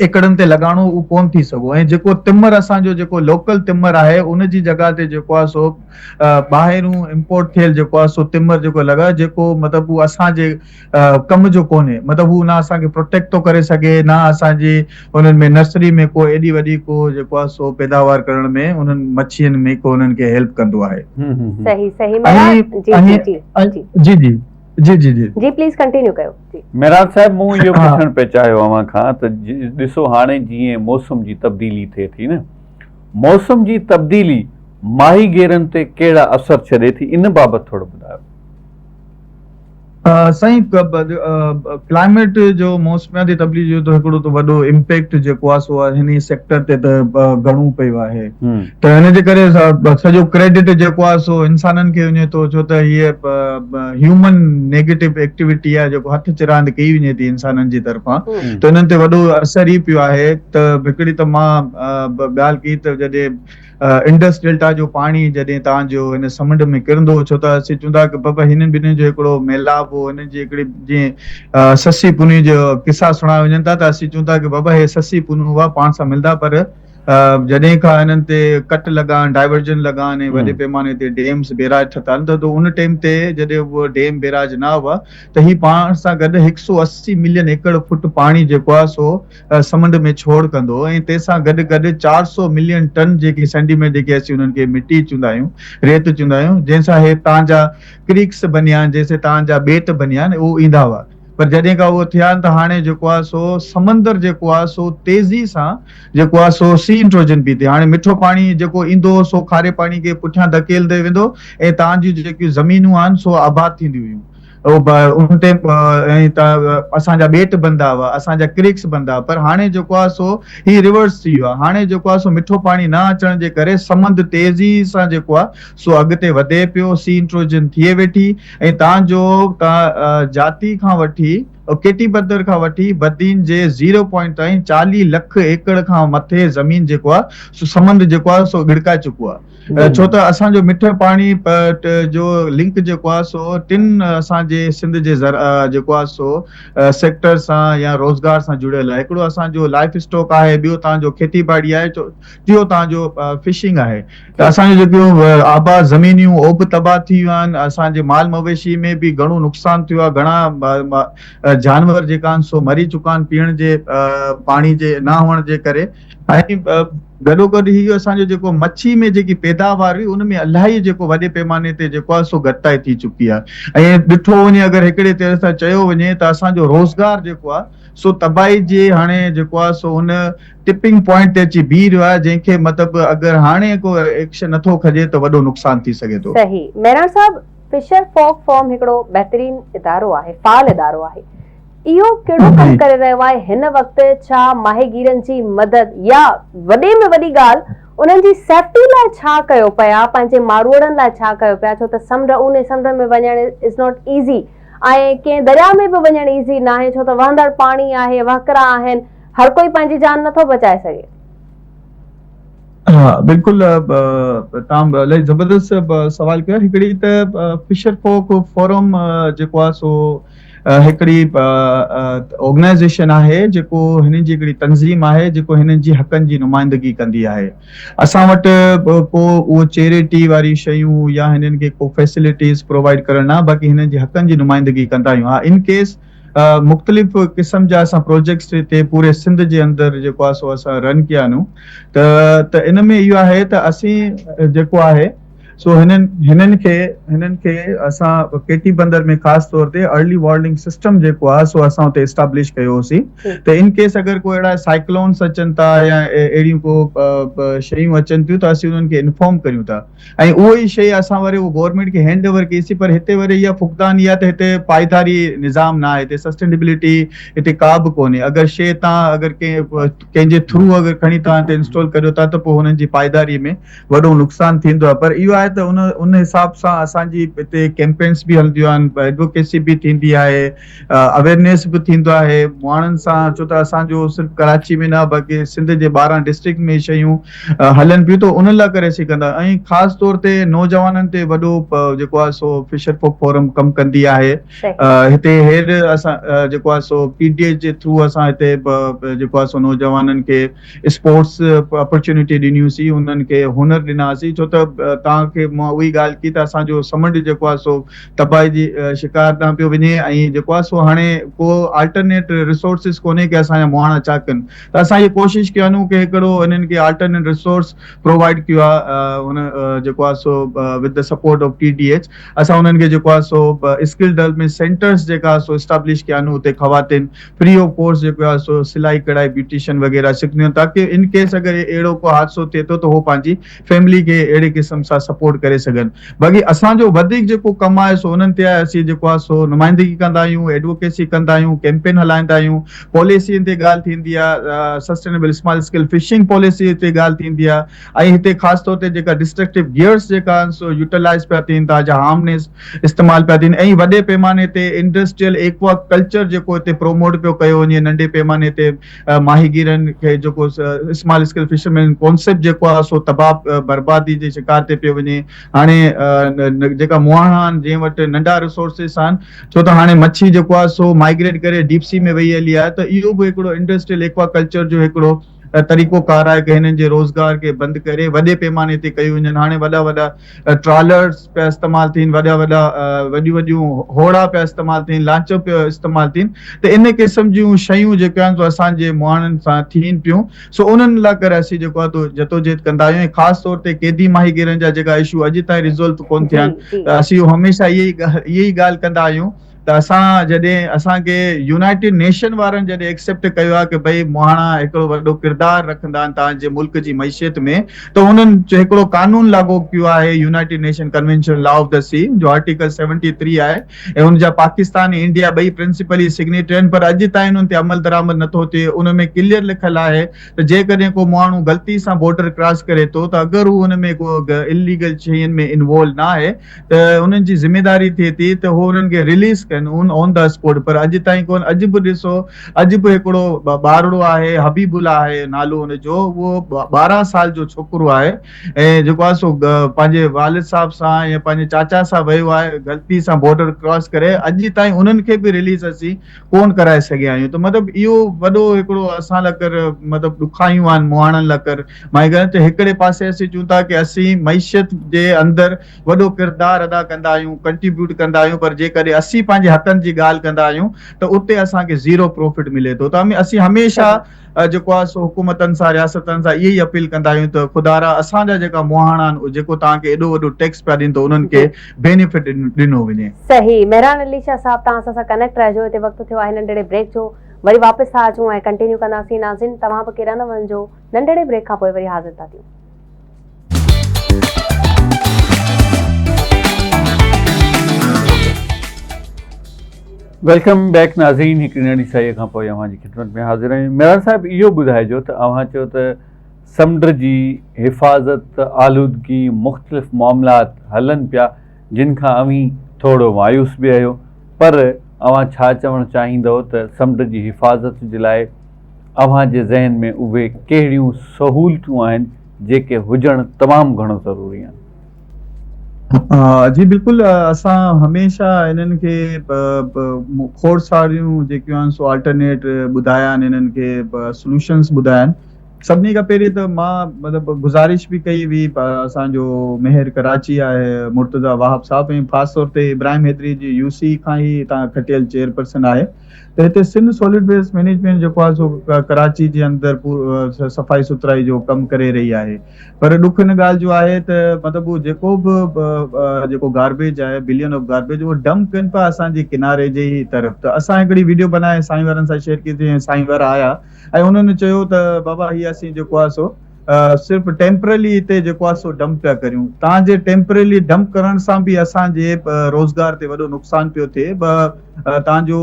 ايڪڙن تي لڳائڻو هو، اهو ڪونه ٿي سگهيو ۽ جيڪو تمر اسان جو جيڪو لوڪل تمر آهي ان جي جڳهه تي جيڪو آهي سو ٻاهرون امپورٽ ٿيل جيڪو آهي سو تمر جيڪو لڳايو جيڪو مطلب اهو اسان جي ڪم جو ڪونهي مطلب هو نه اسان کي پروٽيڪٽ ٿو ڪري سگهي نه اسان جي انهن ۾ نرسري ۾ ڪو ايڏي وڏي ڪو جيڪو آهي سو پيداوار ڪرڻ ۾ انهن مڇين ۾ ڪو انهن کي هيلپ ڪندو آهي. صحيح صحيح جي جي جي جي جي جي جي جي جي پليز ڪنٽينيو ڪيو جي. معراج صاحب مون اهو پڇڻ پئي چاهيو اوهان کان ته ڏسو هاڻي جيئن موسم جي تبديلي ٿئي ٿي نه موسم جي تبديلي ماهيگيرن تي ڪهڙا اثر ڇڏي ٿي ان بابت ٿورو ٻڌايو. سائين ڪلائميٽ جو موسمياتي تبديلي جو ته هڪڙو ته وڏو امپيڪٽ جيڪو آهي سو هن سيڪٽر تي ته گهڻو پيو آهي ته ان جي ڪري سڄو ڪريڊٽ جيڪو آهي سو انسانن کي وڃي ٿو ڇو ته هيء هيومن نيگيٽو ايڪٽيوٽي آهي جيڪو هٿ چراند ڪئي وڃي ٿي انسانن جي طرفان ته انهن تي وڏو اثر ئي پيو آهي ته هڪڙي ته مان ڳالهه ڪئي ته جڏهن انڊس ڊيلٽا جو پاڻي جڏهن تان جو هن سمنڊ ۾ ڪرندو هو ڇو ته اسين چوندا ڪه بابا هنن ٻنهين جو هڪڙو ميلاپ هو هنن جي هڪڙي جيئن سسي پنهون جو قصا سڻايا وڃن ٿا ته اسين چون ٿا ڪه بابا هي سسي پنهون هئا پاڻ سان ملدا پر جڏهن کان هنن تي ڪٽ لڳا آهن، ڊائيورجن لڳا آهن ۽ وڏي پيماني تي ڊيمز بيراج ٺتا آهن ته ان ٽيم تي جڏهن اهي ڊيم بيراج نه هئا ته هي پاڻ سان گڏ 180 ملين ايڪڙ فٽ پاڻي جيڪو آهي سو سمنڊ ۾ ڇوڙ ڪندو هو ۽ تنهن سان گڏ گڏ 400 ملين ٽن جيڪي سينڊيمينٽ جيڪي اسين انهن کي مٽي چوندا آهيون ريت چوندا آهيون جنهن سان هي تان جا ڪريڪس بنيا آهن جنهن سان تان جا ٻيٽ بنيا آهن اهو ايندا هئا. پر جڏهن کان اهو ٿيا آهن ته هاڻي جيڪو آهي سو سمندر جيڪو آهي سو تيزي سان جيڪو آهي سو سي انٽروجن پي ٿئي هاڻي مٺو پاڻي جيڪو ايندو هو سو کاري پاڻي کي پٺيان ڌڪيلندي ويندو ۽ تان جون جيڪيون زمينون آهن سو آباد ٿينديون ويون ان تي اسان جا ٻيٽ بندا هئا، اسان جا ڪريڪس بندا هئا، پر هاڻي جيڪو آهي سو هي ريورس ٿي ويو آهي. هاڻي جيڪو آهي سو مٺو پاڻي نه اچڻ جي ڪري سمنڊ تيزي سان جيڪو آهي سو اڳتي وڌي پيو، سي انٽروجن ٿئي ويٺي ۽ تان جو تان جاتي کان وٺي ڪيٽي بندر کان وٺي بدين جي زيرو پوائنٽ تائين 40 لک ايڪڙ کان مٿي زمين جيڪو آهي سو سمنڊ جيڪو آهي سو ڳڙڪائي چڪو آهي. ڇو ته اسان جو مٺي پاڻي جو لنڪ جيڪو آهي سو ٽن اسان جي سنڌ جي جيڪو آهي سو سيڪٽر سان يا روزگار سان جڙيل آهي. هڪڙو اسان جو لائف اسٽاڪ آهي، ٻيو توهان جو کيتي ٻاڙي آهي، ٽيون توهان جو فشنگ آهي. ته اسان جون جيڪيون آباد زمينيون اهو به تباهه ٿي ويون آهن. اسان جي مال مويشي ۾ به گهڻو نقصان ٿيو آهي. گهڻا جانور جيڪا آهن سو مري چڪا آهن پيئڻ جي پاڻي جي نه هئڻ جي ڪري. ۽ گڏوگڏ هي اسان جو جيڪو مڇي ۾ جيڪي پيداوار هئي ان ۾ الاهي جيڪو وڏي پيماني تي جيڪو آهي سو گهٽتائي ٿي چڪي آهي ۽ ڏٺو وڃي اگر هڪڙي طرح سان چيو وڃي ته اسان جو روزگار جيڪو آهي سو تباهي جي هاڻي جيڪو آهي سو ان ٽپنگ پوائنٽ تي اچي بيهي رهيو آهي جنهن کي مطلب اگر هاڻي ڪو ايڪشن نٿو کڄي ته وڏو نقصان ٿي سگهي ٿو. صحيح مهراڻ صاحب فشر فوڪ فارم هڪڙو بهترين ادارو آهي فعال ادارو آهي اهو ڪهڙو ڪم ڪري رهيو آهي هن وقت ڇا ماهيگيرن جي مدد يا وڏي ۾ وڏي ڳالهه انهن جي سيفٽي لاء ڇا ڪيو پيا پنهنجي ماروئڙن لاء ڇا ڪيو پيا ڇو ته سمنڊ اونهي سمنڊ ۾ وڃڻ is not easy ۽ ڪنهن درياء ۾ به وڃڻ ايزي ناهي ڇو ته وهندڙ پاڻي آهي وهڪرا آهن هر ڪوئي پنهنجي جان نٿو بچائي سگهي. ها بلڪل تان الاهي زبردست سوال ڪيو هڪڙي ته فشر فوڪ فورم جيڪو آهي سو هڪڙي آرگنائيزيشن آهي جيڪو هنن جي هڪڙي تنظيم آهي جيڪو هنن جي حقن جي نمائندگي ڪندي آهي اسان وٽ ڪو اهو چيريٽي واري شيون يا هنن کي ڪو فيسلٽيز پرووائيڊ ڪرڻ نه باقي هنن جي حقن جي نمائندگي ڪندا آهيون ها ان ڪيس مختلف قسم جا اسان پروجيڪٽس هتي پوري سنڌ جي اندر جيڪو آهي سو اسان رن ڪيا آهيون ته ته ان ۾ اهو آهي ته اسين جيڪو آهي سو هنن هنن کي هنن کي اسان ڪيٽي بندر ۾ خاص طور تي ارلي وارننگ سسٽم جيڪو آهي سو اسان اتي اسٽابلش ڪيو هوسين ته ان ڪيس اگر ڪو اهڙا سائيڪلونس اچن ٿا يا اهڙيون ڪو شيون اچن ٿيون ته اسين انهن کي انفارم ڪريون ٿا ۽ اهو ئي شيء اسان وري اهو گورنمينٽ کي هينڊ اوور ڪئي سين پر هتي وري اها فقدان اها ته هتي پائيداري نظام نه آهي هتي سسٽينيبلٽي هتي ڪا به ڪونهي اگر شيء تان اگر ڪنهن ڪنهن جي ٿرو اگر کڻي توهان هتي انسٽال ڪريو ٿا ته پوء هنن جي پائيداري ۾ وڏو نقصان ٿيندو آهي پر اهو آهي ته ان ان حساب سان اسان جي هتي ڪيمپينس به هلنديون آهن ايڊووڪيسي به ٿيندي آهي اويرنيس به ٿيندو آهي ماڻهن سان ڇو ته اسان جو صرف ڪراچي ۾ نه بلڪه سنڌ جي 12 ڊسٽرڪٽ ۾ شيون هلن پيون ته ان لاء ڪري اسين ڪندا ۽ خاص طور تي نوجوانن تي وڏو جيڪو آهي سو فشر فوڪ فورم ڪم ڪندي آهي هتي هير اسان جيڪو آهي سو پي ڊي ايچ جي ٿرو اسان هتي جيڪو آهي سو نوجوانن کي اسپورٽس اپرچونيٽي ڏنيون سين انهن کي هنر ڏناسين ڇو ته توهان کي مان اها ئي ڳالهه ڪئي ته اسان جو سمنڊ جيڪو آهي سو تباهي جي شڪار ڏانهن پيو وڃي ۽ جيڪو آهي سو هاڻي ڪو آلٽرنيٽ ريسورسز ڪونهي ڪي اسان جا مهاڻا ڇا ڪن ته اسان هي ڪوشش ڪيانون ڪي هڪڙو انهن کي آلٽرنيٽ ريسورس پرووائيڊ ڪيو آهي هن جيڪو آهي سو with the support of T D H اسان انهن کي جيڪو آهي سو اسڪل ڊولپمينٽ سينٽرس جيڪا سو اسٽابلش ڪيانون اتي خواتين فري آف ڪورس جيڪو آهي سو سلائي ڪڙهائي بيوٽيشن وغيره سکنديون آهن تاڪه ان ڪيس اگر اهڙو ڪو حادثو ٿئي ٿو ته هو پنهنجي فيملي کي اهڙي قسم سان سپورٽ ڪري سگهن باقي اسان جو وڌيڪ جيڪو ڪم آهي سو انهن تي آهي اسين جيڪو آهي سو نمائندگي ڪندا آهيون ايڊووڪيسي ڪندا آهيون ڪيمپين هلائيندا آهيون پاليسين تي ڳالهه ٿيندي آهي sustainable small scale fishing policy تي ڳالهه ٿيندي آهي ۽ هتي خاص طور تي جيڪا ڊسٽرڪٽو گيئرس جيڪا آهن سو يوٽيلائز پيا ٿين ٿا جا هارمنيس استعمال پيا ٿين ۽ وڏي پيماني تي انڊسٽريل ايڪوا ڪلچر جيڪو هتي پروموٽ پيو ڪيو وڃي ننڍي پيماني تي ماهيگيرن کي جيڪو اسمال اسڪيل فشرمين ڪانسيپٽ جيڪو آهي سو تباهه بربادي جي شڪار تي پيو وڃي هاڻي جيڪا مهاڻا آهن جنهن وٽ ننڍا ريسورسز آهن ڇو ته هاڻي مڇي جيڪو آهي سو مائگريٽ ڪري ڊيپ سي ۾ وئي هلي آهي ته اهو به هڪڙو انڊسٽريل ايڪوا ڪلچر جو هڪڙو طريقو ڪار آهي ڪه هنن جي روزگار کي بند ڪري وڏي پيماني تي ڪيون وڃن هاڻي وڏا وڏا ٽرالرز پيا استعمال ٿين وڏا وڏا وڏيون وڏيون هوڙا پيا استعمال ٿين لانچون پيا استعمال ٿين ته ان قسم جون شيون جيڪي آهن سو اسان جي مهاڻن سان ٿين پيون سو انهن لاء ڪري اسين جيڪو آهي جدوجهد ڪندا آهيون ۽ خاص طور تي قيدي ماهيگيرن جا جيڪا اشو اڄ تائين ريزولو ڪون ٿيا آهن ته اسين هميشه اهي ئي ڳالهه ڪندا آهيون. ته اسان جڏهن اسان کي يونائيٽيڊ نيشن وارن جڏهن ايڪسيپٽ ڪيو آهي ڪه ڀئي مهاڻا هڪڙو وڏو ڪردار رکندا آهن توهان جي ملڪ جي معيشت ۾ ته انهن هڪڙو قانون لاڳو ڪيو آهي United Nation Convention Law of the Sea جو آرٽيڪل 73 آهي ۽ ان جا پاڪستان ۽ انڊيا ٻئي پرنسپلي سگنيٽري آهن پر اڄ تائين انهن تي عمل درآمد نٿو ٿئي ان ۾ ڪليئر لکيل آهي ته جيڪڏهن ڪو ماڻهو غلطي سان بارڊر ڪراس ڪري ٿو ته اگر هو ان ۾ ڪو اليگل شين ۾ انوالو نه آهي ته انهن جي ذميداري ٿئي ٿي ته هو انهن کي رليز ڪن ان آن the spot پر اڄ تائين ڪون اڄ به ڏسو اڄ به هڪڙو ٻارڙو آهي حبيب الله آهي نالو ان جو اهو 12 سال جو ڇوڪرو آهي ۽ جيڪو آهي سو پنهنجي والد صاحب سان يا پنهنجي چاچا سان ويو آهي غلطي سان بارڊر ڪراس ڪري اڄ تائين انهن کي به رليز اسين ڪون ڪرائي سگهيا آهيون ته مطلب اهو وڏو هڪڙو اسان لاء ڪر مطلب ڏکايون آهن مهاڻن لاء ڪر مان ڳالهه ته هڪڙي پاسي اسين چون ٿا ڪي اسين معيشت جي اندر وڏو ڪردار ادا ڪندا آهيون ڪنٽريبيوٽ ڪندا آهيون پر جيڪڏهن اسين پنهنجي حقن جي ڳالهه ڪندا آهيون ته اتي اسان کي زيرو پروفٽ ملي ٿو ته اسين هميشه جيڪو آهي سو حڪومتن سان رياستن سان اهي ئي اپيل ڪندا آهيون ته خدارا اسان جا جيڪا مهاڻا آهن جيڪو توهان کي ايڏو وڏو ٽيڪس پيا ڏين ته انهن کي بينيفٽ ڏنو وڃي. صحيح مهراڻ علي شاهه صاحب توهان اسان سان ڪنيڪٽ رهجو هتي وقت ٿيو آهي ننڍڙي بريڪ جو وري واپس ٿا اچون ۽ ڪنٽينيو ڪنداسين ناظرين توهان به ڪيڏانهن نه وڃجو ننڍڙي بريڪ کان پوء وري حاضر ٿا ٿيون. Welcome back ناظرين هڪ ننڍي سائي کان پوء اوهان جي خدمت ۾ حاضر آهيون ميران صاحب اهو ٻڌائجو ته اوهان چيو ته سمنڊ جي حفاظت آلودگي مختلف معاملات هلن پيا جن کان اوهين ٿورو مايوس به آهيو پر اوهان ڇا چوڻ چاهيندؤ ته سمنڊ جي حفاظت جي لاء اوهان جي ذهن ۾ اهي ڪهڙيون سهولتون آهن جيڪي هجڻ تمام گهڻو ضروري آهن؟ جي بلڪل اسان هميشه انهن کي کوڙ ساريون جيڪيون آهن سو آلٽرنيٽ ٻڌايا آهن انهن کي سلوشنس ٻڌايا آهن سڀني کان پهرين ته مان مطلب گذارش به ڪئي هئي اسان جو ميئر ڪراچي آهي مرتضيٰ وهاب صاحب ۽ خاص طور تي ابراهيم حيدري جي يو سي کان ئي هتان کٽيل چيئرپرسن آهي ته هتي سنڌ سالڊ ويسٽ مئنيجمينٽ جيڪو آهي سو ڪراچي جي اندر صفائي سٿرائي جو ڪم ڪري رهي آهي پر ڏک ان ڳالهه جو آهي ته مطلب اهو جيڪو به جيڪو گاربيج آهي بلين آف گاربيج اهو ڊمپ ڪن پيا اسان جي ڪناري جي ئي طرف ته اسان هڪڙي ويڊيو بنائي سائين وارن سان شيئر ڪئي ۽ سائين وارا آيا ۽ انهن چيو ته بابا هي اسين جيڪو آهي سو صرف ٽيمپرلي هتي جيڪو آهي سو ڊمپ پيا ڪريون تان جي ٽيمپرلي ڊمپ ڪرڻ سان به اسان جي روزگار تي وڏو نقصان پيو ٿئي تان جو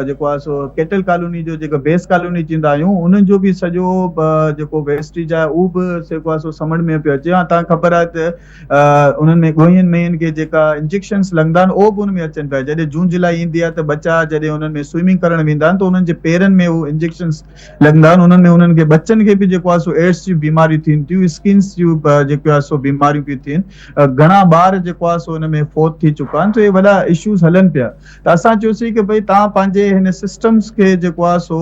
جيڪو آهي سو ڪيٽل ڪالوني جو جيڪو بيس ڪالوني چوندا آهيون انهن جو به سڄو جيڪو ويسٽيج آهي اهو به جيڪو آهي سو سمنڊ ۾ پيو اچي ۽ تان خبر آهي ته انهن ۾ ڳوهين مينهن کي جيڪا انجيڪشنس لڳندا آهن اهو به ان ۾ اچن پيا جڏهن جون جولاء ايندي آهي ته ٻچا جڏهن انهن ۾ سوئمنگ ڪرڻ ويندا آهن ته انهن جي پيرن ۾ اهو انجيڪشنس لڳندا آهن انهن ۾ انهن کي ٻچن کي به جيڪو آهي سو ايڊس جون بيماريون ٿين ٿيون اسڪنس جون جيڪو آهي سو بيماريون پيون ٿين گهڻا ٻار جيڪو آهي سو ان ۾ فوت ٿي چڪا آهن ته اهي وڏا اشوز هلن پيا ته اسان چيوسين ڪه ڀئي تان پنهنجي هن سسٽمز کي جيڪو آهي سو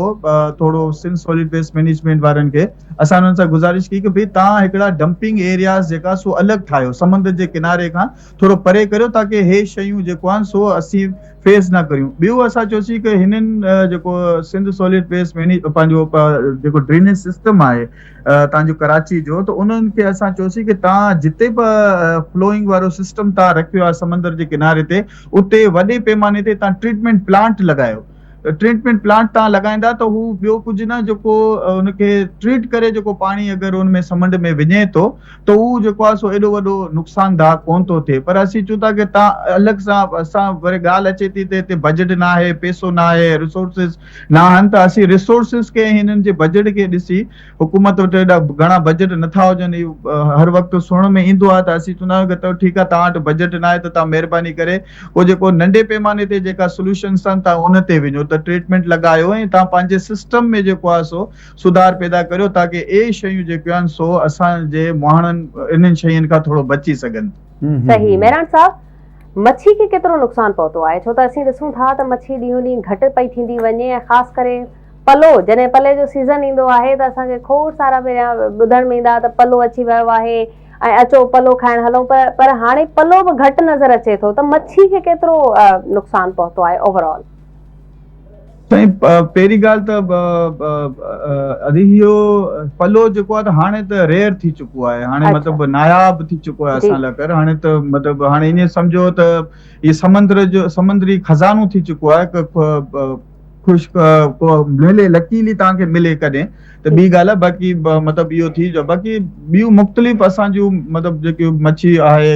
ٿورو سنڌ سالڊ ويسٽ مينيجمينٽ وارن کي اسان انهن سان گذارش ڪئي ڪه ڀئي تان هڪڙا ڊمپنگ ايرياز جيڪا سو الڳ ٺاهيو سمنڊ جي ڪناري کان ٿورو پري ڪريو تاڪه هي شيون جيڪو آهن سو اسين فيس نه ڪريون ٻيو اسان چيوسين ڪه هنن جيڪو سنڌ سالڊ ويسٽ مينيج پنهنجو جيڪو ڊرينيج سسٽم آهي تان جو ڪراچي جو ته انهن کي اسان چيوسين ڪه تان جتي به فلوئنگ وارو سسٽم تان رکيو آهي سمندر جي ڪناري تي اتي وڏي پيماني تي تان ٽريٽمينٽ پلانٽ لڳايو ٽريٽمينٽ پلانٽ تان لڳائيندا ته هو ٻيو ڪجهه نه جيڪو ان کي ٽريٽ ڪري جيڪو پاڻي اگر ان ۾ سمنڊ ۾ وڃي ٿو ته هو جيڪو آهي سو ايڏو وڏو نقصان ده ڪون ٿو ٿئي پر اسين چون ٿا ڪي تان الڳ سان اسان وري ڳالهه اچي ٿي ته هتي بجيٽ نه آهي پيسو نه آهي ريسورسز نه آهن ته اسين ريسورسز کي هنن جي بجيٽ کي ڏسي حڪومت وٽ ايڏا گهڻا بجيٽ نٿا هجن اهو هر وقت سڻڻ ۾ ايندو آهي ته اسين چوندا آهيون ته ٺيڪ آهي توهان وٽ بجيٽ نه آهي ته توهان مهرباني ڪري پوء جيڪو ننڍي پيماني تي جيڪا سوليوشنس آهن توهان ان تي وڃو ته ٽريٽمينٽ لڳايو ۽ توهان پنهنجي سسٽم ۾ جيڪو آهي سو سڌار پيدا ڪريو تاڪه اهي شيون جيڪيون آهن سو اسان جي مهاڻن انهن شين کان ٿورو بچي سگهن. صحيح مهراڻ صاحب مڇي کي ڪيترو نقصان پهتو آهي ڇو ته اسين ڏسون ٿا ته مڇي ڏينهون ڏينهن گهٽ پئي ٿيندي وڃي ۽ خاص ڪري پلو جڏهن پلي جو سيزن ايندو آهي ته اسان کي کوڙ سارا پهريان ٻڌڻ ۾ ايندا ته پلو اچي ويو آهي ۽ اچو پلو کائڻ هلون پر پر هاڻي پلو به گهٽ نظر اچي ٿو ته مڇي کي ڪيترو نقصان پهتو آهي اوور آل. سائين پهرين ڳالهه ته ادي اهو پلو جيڪو آهي ته هاڻي ته ريئر ٿي چڪو آهي هاڻي مطلب ناياب ٿي چڪو آهي اسان لاء ڪر هاڻي ته مطلب هاڻي ائين سمجهو ته هي سمندر جو سمندري خزانو ٿي چڪو آهي خشڪ ڪو ملي لڪيلي توهان کي ملي ڪڏهن ته ٻي ڳالهه آهي باقي مطلب اهو ٿي جو باقي ٻيون مختلف اسان جون مطلب جيڪي مڇي آهي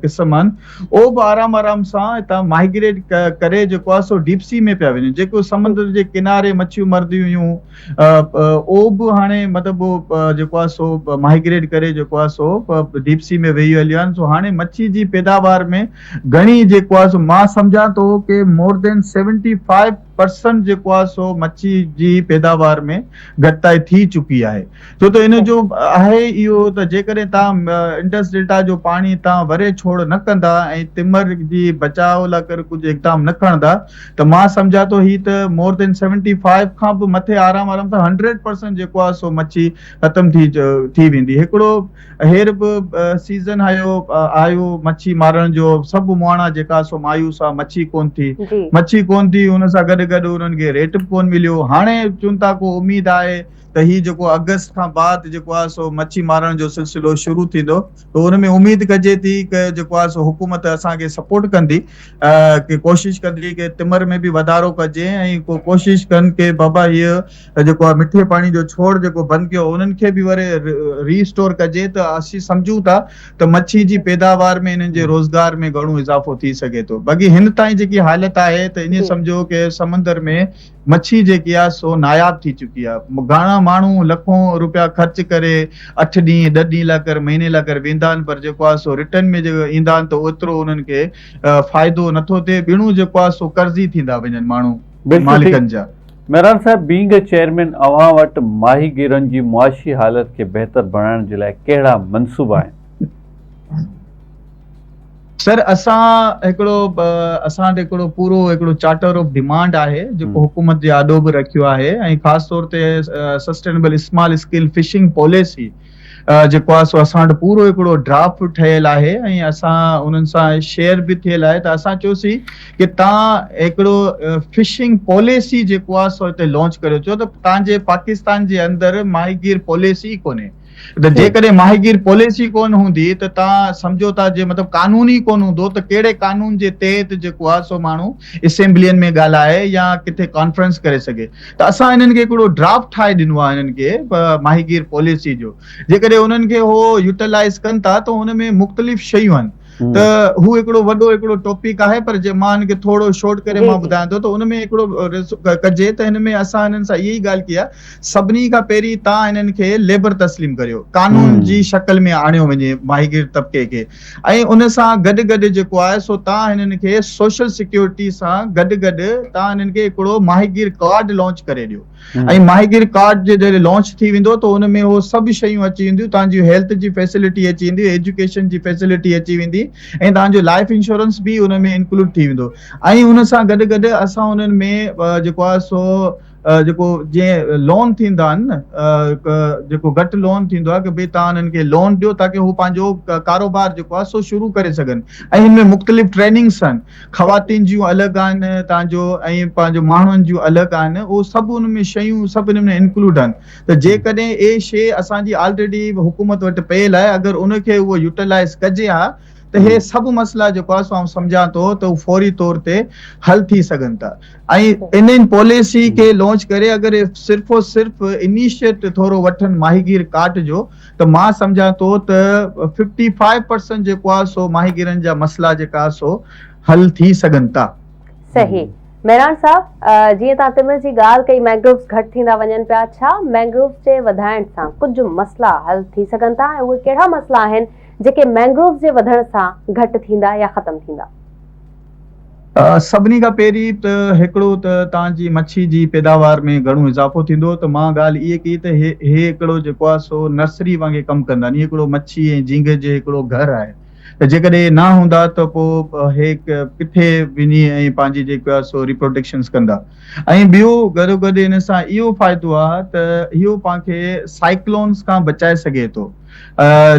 قسم آهن اهو به آرام آرام سان هتان مائگريٽ ڪري جيڪو آهي سو ڊيپ سي ۾ پيا وڃن جيڪو سمندر جي ڪناري مڇيون مرنديون هيون اهو به هاڻي مطلب جيڪو آهي سو مائگريٽ ڪري جيڪو آهي سو ڊيپ سي ۾ ويهي هليون آهن سو هاڻي مڇي جي پيداوار ۾ گهڻي جيڪو آهي سو مان سمجهان ٿو ڪي مور دين 75 پرسنٽ جيڪو آهي سو مڇي جي پيداوار ۾ گهٽتائي ٿي چڪي آهي ڇو ته ان جو آهي اهو ته جيڪڏهن تان انڊس ڊيلٽا جو پاڻي تان وري ڇوڙ نه ڪندا ۽ تمر جي بچاء لاء ڪر ڪجهه اقدام نه کڻندا ته مان سمجهان ٿو هي ته مور دين 75 کان به مٿي آرام آرام سان 100 پرسنٽ جيڪو آهي سو مڇي ختم ٿي ٿي ويندي هڪڙو هير به سيزن آيو آيو مڇي مارڻ جو سڀ مهاڻا جيڪا سو مايوس آ مڇي ڪون ٿي مڇي ڪون ٿي ان سان گڏ گڏ انهن کي ريٽ به ڪون مليو هاڻي چون ٿا ڪو اميد آهي ته هي جيڪو اگست کان بعد جيڪو آ سو مڇي مارڻ جو سلسلو شروع ٿيندو ته ان ۾ اميد ڪجي ٿي ته جيڪو آ سو حڪومت اسان کي سپورٽ ڪندي ڪي ڪوشش ڪندي ڪي تمر ۾ به وڌارو ڪجي ۽ ڪو ڪوشش ڪن ڪي بابا هي ته جيڪو آهي مٺي پاڻي جو ڇوڙ جيڪو بند ڪيو انهن کي به وري ري اسٽور ڪجي ته اسين سمجهون ٿا ته مڇي جي پيداوار ۾ انهن جي روزگار ۾ گهڻو اضافو ٿي سگهي ٿو باقي هن تائين جيڪي حالت آهي ته ائين سمجهو ڪي سمندر ۾ مڇي جيڪي آهي سو ناياب ٿي چڪي آهي گهڻا ماڻهو لکون روپيا خرچ ڪري اٺ ڏينهن ڏھ ڏينهن لاء ڪر مهيني لاء ڪر ويندا آهن پر جيڪو آهي سو رٽرن ۾ جيڪو ايندا آهن ته اوترو انهن کي فائدو نٿو ٿئي ٻيڻو جيڪو آهي سو قرضي ٿيندا وڃن ماڻهو مالڪن جا. مهراڻ صاحب بينگ اي چيئرمين اوهان وٽ ماهيگيرن جي معاشي حالت کي بهتر بڻائڻ جي لاء ڪهڙا منصوبا آهن؟ سر اسان هڪڙو اسان وٽ هڪڙو پورو هڪڙو چارٽر آف ڊيمانڊ آهي جيڪو حڪومت جي آڏو به رکيو آهي ۽ خاص طور تي sustainable small scale fishing policy جيڪو آهي سو اسان وٽ پورو هڪڙو ڊرافٽ ٺهيل آهي ۽ اسان انهن سان شيئر به ٿيل آهي ته اسان چيوسين ڪي تان هڪڙو فشنگ پاليسي جيڪو آهي سو هتي لانچ ڪريو ڇو ته تان جي پاڪستان جي اندر ماهيگير پاليسي ئي ڪونهي ته جيڪڏهن ماهيگير پاليسي ڪون هوندي ته تان سمجهو ٿا جي مطلب قانون ئي ڪون هوندو ته ڪهڙي قانون جي تحت جيڪو آهي سو ماڻهو اسيمبلين ۾ ڳالهائي يا ڪٿي ڪانفرنس ڪري سگهي ته اسان انهن کي هڪڙو ڊرافٽ ٺاهي ڏنو آهي انهن کي ماهيگير پاليسي جو جيڪڏهن انهن کي هو يوٽيلائز ڪن ٿا ته ان ۾ مختلف شيون آهن ته هو هڪڙو وڏو هڪڙو ٽاپڪ آهي پر جي مان ان کي ٿورو شارٽ ڪري مان ٻڌايان ٿو ته ان ۾ هڪڙو ڪجي ته هن ۾ اسان انهن سان اها ئي ڳالهه ڪئي آهي سڀني کان پهرين تان انهن کي ليبر تسليم ڪريو قانون جي شڪل ۾ آڻيو وڃي ماهيگير طبقي کي ۽ ان سان گڏ گڏ جيڪو آهي سو تان هنن کي سوشل سيڪيورٽي سان گڏ گڏ تان هنن کي هڪڙو ماهيگير ڪارڊ لانچ ڪري ڏيو ۽ ماهيگير ڪارڊ جي جڏهن لانچ ٿي ويندو ته ان ۾ هو سڀ شيون اچي وينديون تان جي هيلٿ جي فيسلٽي اچي ويندي ايجوڪيشن جي فيسلٽي اچي ويندي ۽ تان جو لائف انشورنس به ان ۾ انڪلوڊ ٿي ويندو ۽ ان سان گڏ گڏ اسان انهن ۾ جيڪو آهي سو جيڪو جيئن لون ٿيندا آهن نه جيڪو گهٽ لون ٿيندو آهي ڪي ڀئي توهان انهن کي لون ڏيو تاڪي هو پنهنجو ڪاروبار جيڪو آهي سو شروع ڪري سگهن ۽ هن ۾ مختلف ٽريننگس آهن خواتين جون الڳ آهن توهان جو ۽ پنهنجو ماڻهن جون الڳ آهن اهو سڀ ان ۾ شيون سڀ ان ۾ انڪلوڊ آهن ته جيڪڏهن اهي شي اسان جي آلريڊي حڪومت وٽ پيل آهي اگر ان کي اهو يوٽيلائز ڪجي ها ته هي سڀ مسئلا جيڪو آهي سو آئون سمجهان ٿو ته هو فوري طور تي حل ٿي سگهن ٿا ۽ انهن پاليسي کي لانچ ڪري اگر صرف او صرف انيشيٽ ٿورو وٺن ماهيگير ڪارٽ جو ته مان سمجهان ٿو ته ففٽي فائيو پرسنٽ جيڪو آهي سو ماهيگيرن جا مسئلا جيڪا سو حل ٿي سگهن ٿا. صحيح مهراڻ صاحب جيئن توهان تمر جي ڳالهه ڪئي مينگرووز گهٽ ٿيندا وڃن پيا ڇا مينگرووز جي وڌائڻ سان ڪجهه مسئلا حل ٿي سگهن ٿا ۽ اهي ڪهڙا مسئلا آهن جيڪي مينگرووز جي وڌڻ سان گهٽ ٿيندا يا ختم ٿيندا؟ سڀني کان پهرين ته هڪڙو ته توهان جي مڇي جي پيداوار ۾ گهڻو اضافو ٿيندو ته مان ڳالهه اهي ڪئي ته هي هي هڪڙو جيڪو آهي سو نرسري وانگي ڪم ڪندا آهن هي هڪڙو مڇي ۽ جهينگي جي هڪڙو گهر آهي ته جيڪڏهن اهي نه هوندا ته پوء هي ڪٿي وڃي ۽ پنهنجي جيڪو آهي سو ريپروڊڪشنس ڪندا ۽ ٻيو گڏو گڏ ان سان اهو فائدو آهي ته اهو پاڻ کي سائيڪلونس کان بچائي سگهي ٿو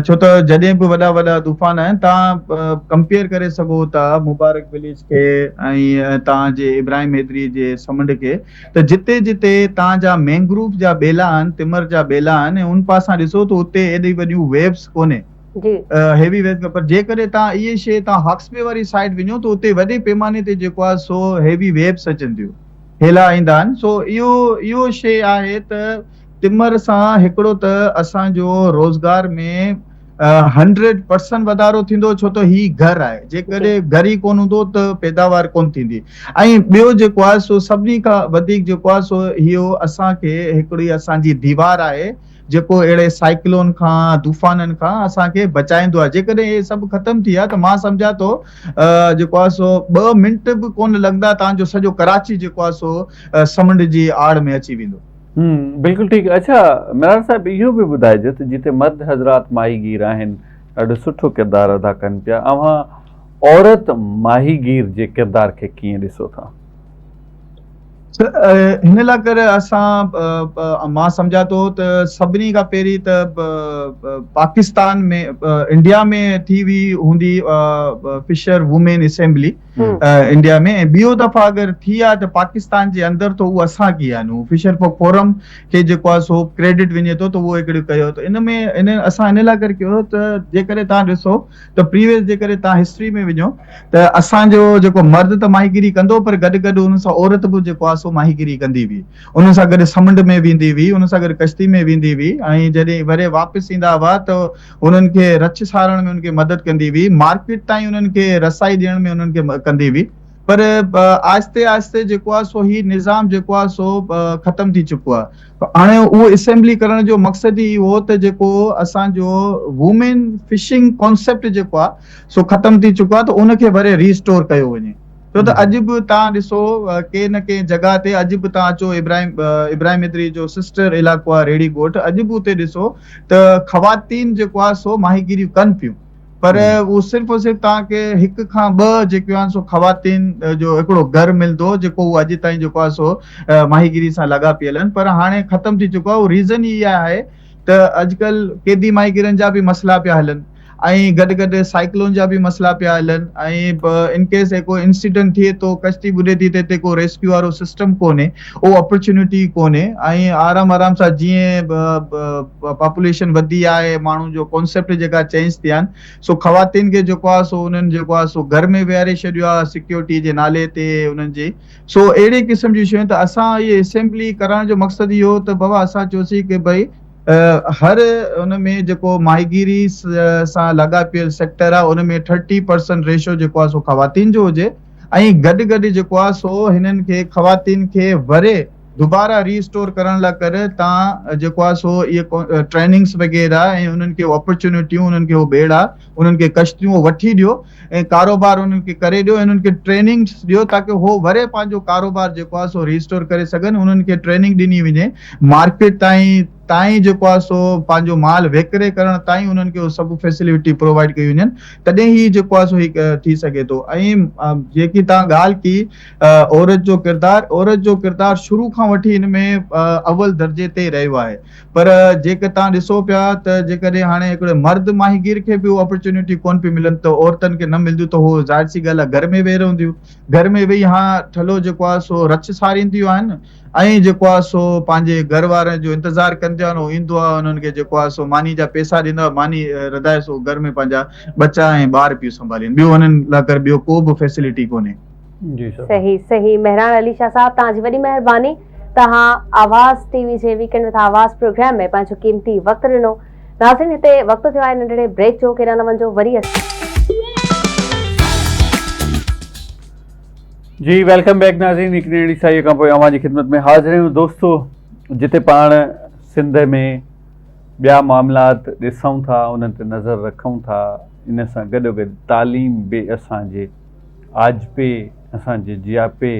ڇو ته جڏهن به وڏا وڏا طوفان آهن توهان ڪمپيئر ڪري سگهو ٿا مبارڪ وليج کي ۽ توهان جي ابراهيم حيدري جي سمنڊ کي ته جتي جتي توهان جا مينگروف جا ٻيلا آهن تمر جا ٻيلا آهن ۽ ان پاسان ڏسو ته اتي ايڏي وڏيون ويوز ڪونهي هيوي ويوز پر جيڪڏهن توهان اهي شيء توهان هاڪس بي واري سائيڊ وڃو ته اتي وڏي پيماني تي جيڪو آهي سو هيوي ويوز اچن ٿيون هيلا ايندا آهن سو اهو اهو شيء آهي ته تمر سان هڪڙو ته اسان جو روزگار ۾ هنڊريڊ پرسنٽ وڌارو ٿيندو ڇو ته هي گهر آهي جيڪڏهن گهر ئي ڪونه هوندو ته پيداوار ڪونه ٿيندي ۽ ٻيو جيڪو آهي سو سڀني کان وڌيڪ جيڪو آهي سو اهو اسان کي هڪڙي اسان جي ديوار آهي جيڪو اهڙي سائيڪلون کان طوفانن کان اسان کي بچائيندو آهي جيڪڏهن اهي سڀ ختم ٿي ويا ته مان سمجهان ٿو جيڪو آهي سو ٻه منٽ به ڪونه لڳندا تان جو سڄو ڪراچي جيڪو آهي سو سمنڊ جي آڙ ۾ اچي ويندو. بلڪل ٺيڪ اڇا ميران صاحب اهو به ٻڌائجو ته جتي مرد حضرات ماهيگير آهن ڏاڍو سٺو ڪردار ادا ڪن پيا اوهان عورت ماهيگير جي ڪردار کي ڪيئن ڏسو ٿا؟ هن لاء ڪري اسان مان سمجهان ٿو ته سڀني کان پهرين ته پاڪستان ۾ انڊيا ۾ ٿي هئي هوندي فشر وومين اسيمبلي انڊيا ۾ ۽ ٻيو دفعا اگر ٿي آ ته پاڪستان جي اندر ته اهو اسان ڪي آهن هو فشر فوڪ فورم کي جيڪو آهي سو ڪريڊٽ وڃي ٿو ته اهو هڪڙو ڪيو ته ان ۾ ان اسان ان لاء ڪري ڪيو ته جيڪڏهن تان ڏسو ته پريويس جيڪڏهن تان هسٽري ۾ وڃو ته اسان جو جيڪو مرد ته ماهيگيري ڪندو پر گڏ گڏ ان سان عورت به جيڪو آهي سو ماهيگيري ڪندي هئي ان سان گڏ سمنڊ ۾ ويندي هئي ان سان گڏ ڪشتي ۾ ويندي هئي ۽ جڏهن وري واپس ايندا هئا ته انهن کي رڇ سارڻ ۾ انهن کي مدد ڪندي هئي، مارڪيٽ تائين انهن کي رسائي ڏيڻ ۾ انهن کي ڪندي هئي پر آهستي آهستي جيڪو آهي سو هي نظام جيڪو آهي سو ختم ٿي چڪو آهي هاڻي اهو اسيمبلي ڪرڻ جو مقصد ئي اهو ته جيڪو اسان جو وومين فشنگ ڪانسيپٽ جيڪو آهي سو ختم ٿي چڪو آهي ته ان کي وري ريسٽور ڪيو وڃي. ڇو ته اڄ به توهان ڏسو ڪنهن نه ڪنهن جڳهه تي اڄ به توهان اچو ابراهيم ابراهيم ادري جو سسٽر علائقو آهي ريڙهي ڳوٺ اڄ به اتي ڏسو ته خواتين جيڪو آهي سو ماهيگيريون ڪن پيون پر اهو صرف اور صرف توهان کي هڪ کان ٻه جيڪيون آهن سو خواتين جو هڪڙو گهر ملندو جيڪو هو اڄ تائين جيڪو آهي سو ماهيگيري سان لڳا پيل آهن پر هاڻي ختم ٿي چڪو آهي اهو ريزن ئي اها آهي ته اڄڪلهه قيدي ماهيگيرن جا به مسئلا پيا هلن ۽ گڏ گڏ سائيڪلون جا به مسئلا پيا هلن ۽ ان ڪيس ڪو انسيڊنٽ ٿئي ٿو ڪشتي ٻڏي ٿي ته هتي ڪو ريسڪيو وارو سسٽم ڪونهي اهو اپرچونٽي ڪونهي ۽ آرام آرام سان جيئن پاپوليشن وڌي آهي ماڻهن جو ڪانسيپٽ جيڪا چينج ٿيا آهن سو خواتين کي جيڪو آهي سو انهن جيڪو آهي سو گهر ۾ ويهاري ڇڏيو آهي سيڪيورٽي جي نالي تي انهن جي سو اهڙي قسم جون شيون ته اسان اهي اسيمبلي ڪرائڻ جو مقصد اهو ته بابا اسان چيوسين ڪي ڀئي هر ان ۾ جيڪو ماهيگيري سان لاڳاپيل سيڪٽر آهي ان ۾ ٿرٽي پرسنٽ ريشو جيڪو آهي سو خواتين جو هجي ۽ گڏ گڏ جيڪو آهي سو هنن کي خواتين کي وري دوباره ري اسٽور ڪرڻ لاء ڪري تان جيڪو آهي سو اهي ٽريننگس وغيره ۽ انهن کي اپرچونيٽيون انهن کي ٻيڙا انهن کي ڪشتيون وٺي ڏيو ۽ ڪاروبار انهن کي ڪري ڏيو ۽ انهن کي ٽريننگس ڏيو تاڪه هو وري پنهنجو ڪاروبار جيڪو آهي سو ريسٽور ڪري سگهن انهن کي ٽريننگ ڏني وڃي مارڪيٽ تائين تائين جيڪو آهي سو پنهنجو مال وڪري ڪرڻ تائين انهن کي سڀ فيسلٽي پرووائيڊ ڪئي وڃن تڏهن هي جيڪو آهي سو هي ٿي سگهي ٿو ۽ جيڪي تان ڳالهه ڪئي عورت جو ڪردار عورت جو ڪردار شروع کان وٺي هن ۾ اول درجي تي رهيو آهي پر جيڪ توهان ڏسو پيا ته جيڪڏهن هاڻي هڪڙي مرد ماهيگير کي به اهو اپرچونيٽي ڪونه پيون ملن ته عورتن کي نه ملنديون ته هو ظاهر سي ڳالهه آهي گهر ۾ ويهي رهنديون گهر ۾ ويهي ها ٺلهو جيڪو آهي سو رڇ سارينديون آهن ۽ جيڪو آهي سو پنهنجي گهر وارن جو انتظار ڪنديون آهن هو ايندو آهي انهن کي جيڪو آهي سو ماني جا پيسا ڏيندو آهي ماني رڌائي سو گهر ۾ پنهنجا ٻچا ۽ ٻار پيون سنڀالين ٻيو انهن لاء ڪر ٻيو ڪو به فيسلٽي ڪونهي. جي سر. صحيح صحيح مهراڻ علي شاھ صاحب توهان جي وڏي مهرباني توهان آواز ٽي وي جي ويڪينڊ وٿ آواز پروگرام ۾ پنهنجو قيمتي وقت ڏنو ناظرين هتي وقت ٿيو آهي ننڍڙي بريڪ جو ڪيڏانهن نه وڃجو وري جي welcome back ناظرين هڪ ننڍڙي سائي کان پوء اوهان جي خدمت ۾ حاضر آهيون دوستو جتي پاڻ سنڌ ۾ ٻيا معاملات ڏسون ٿا انهن تي نظر رکون ٿا ان سان گڏو گڏ تعليم به اسان جي آجپي اسان جي جياپي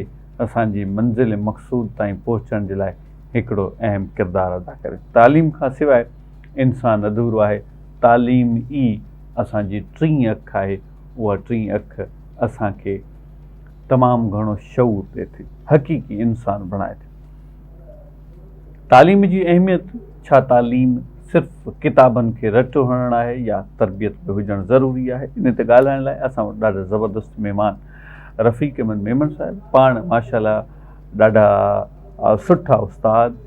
اسان جي منزل مقصود تائين پهچڻ جي لاء هڪڙو اهم ڪردار ادا ڪري ٿي. تعليم کان سواء انسان اڌورو آهي. تعليم ئي اسان جي ٽين اک آهي، اها ٽين اک اسان کي تمام گهڻو شعور ڏئي ٿي، حقيقي انسان بڻائي ٿي. تعليم جي اهميت، ڇا تعليم صرف ڪتابن کي رٽ هڻڻ آهي يا تربيت به هجڻ ضروري آهي؟ ان تي ڳالهائڻ لاء اسان وٽ ڏاڍا زبردست مهمان رفيق احمد ميمڻ صاحب پاڻ ماشاءالله ڏاڍا سٺا استاد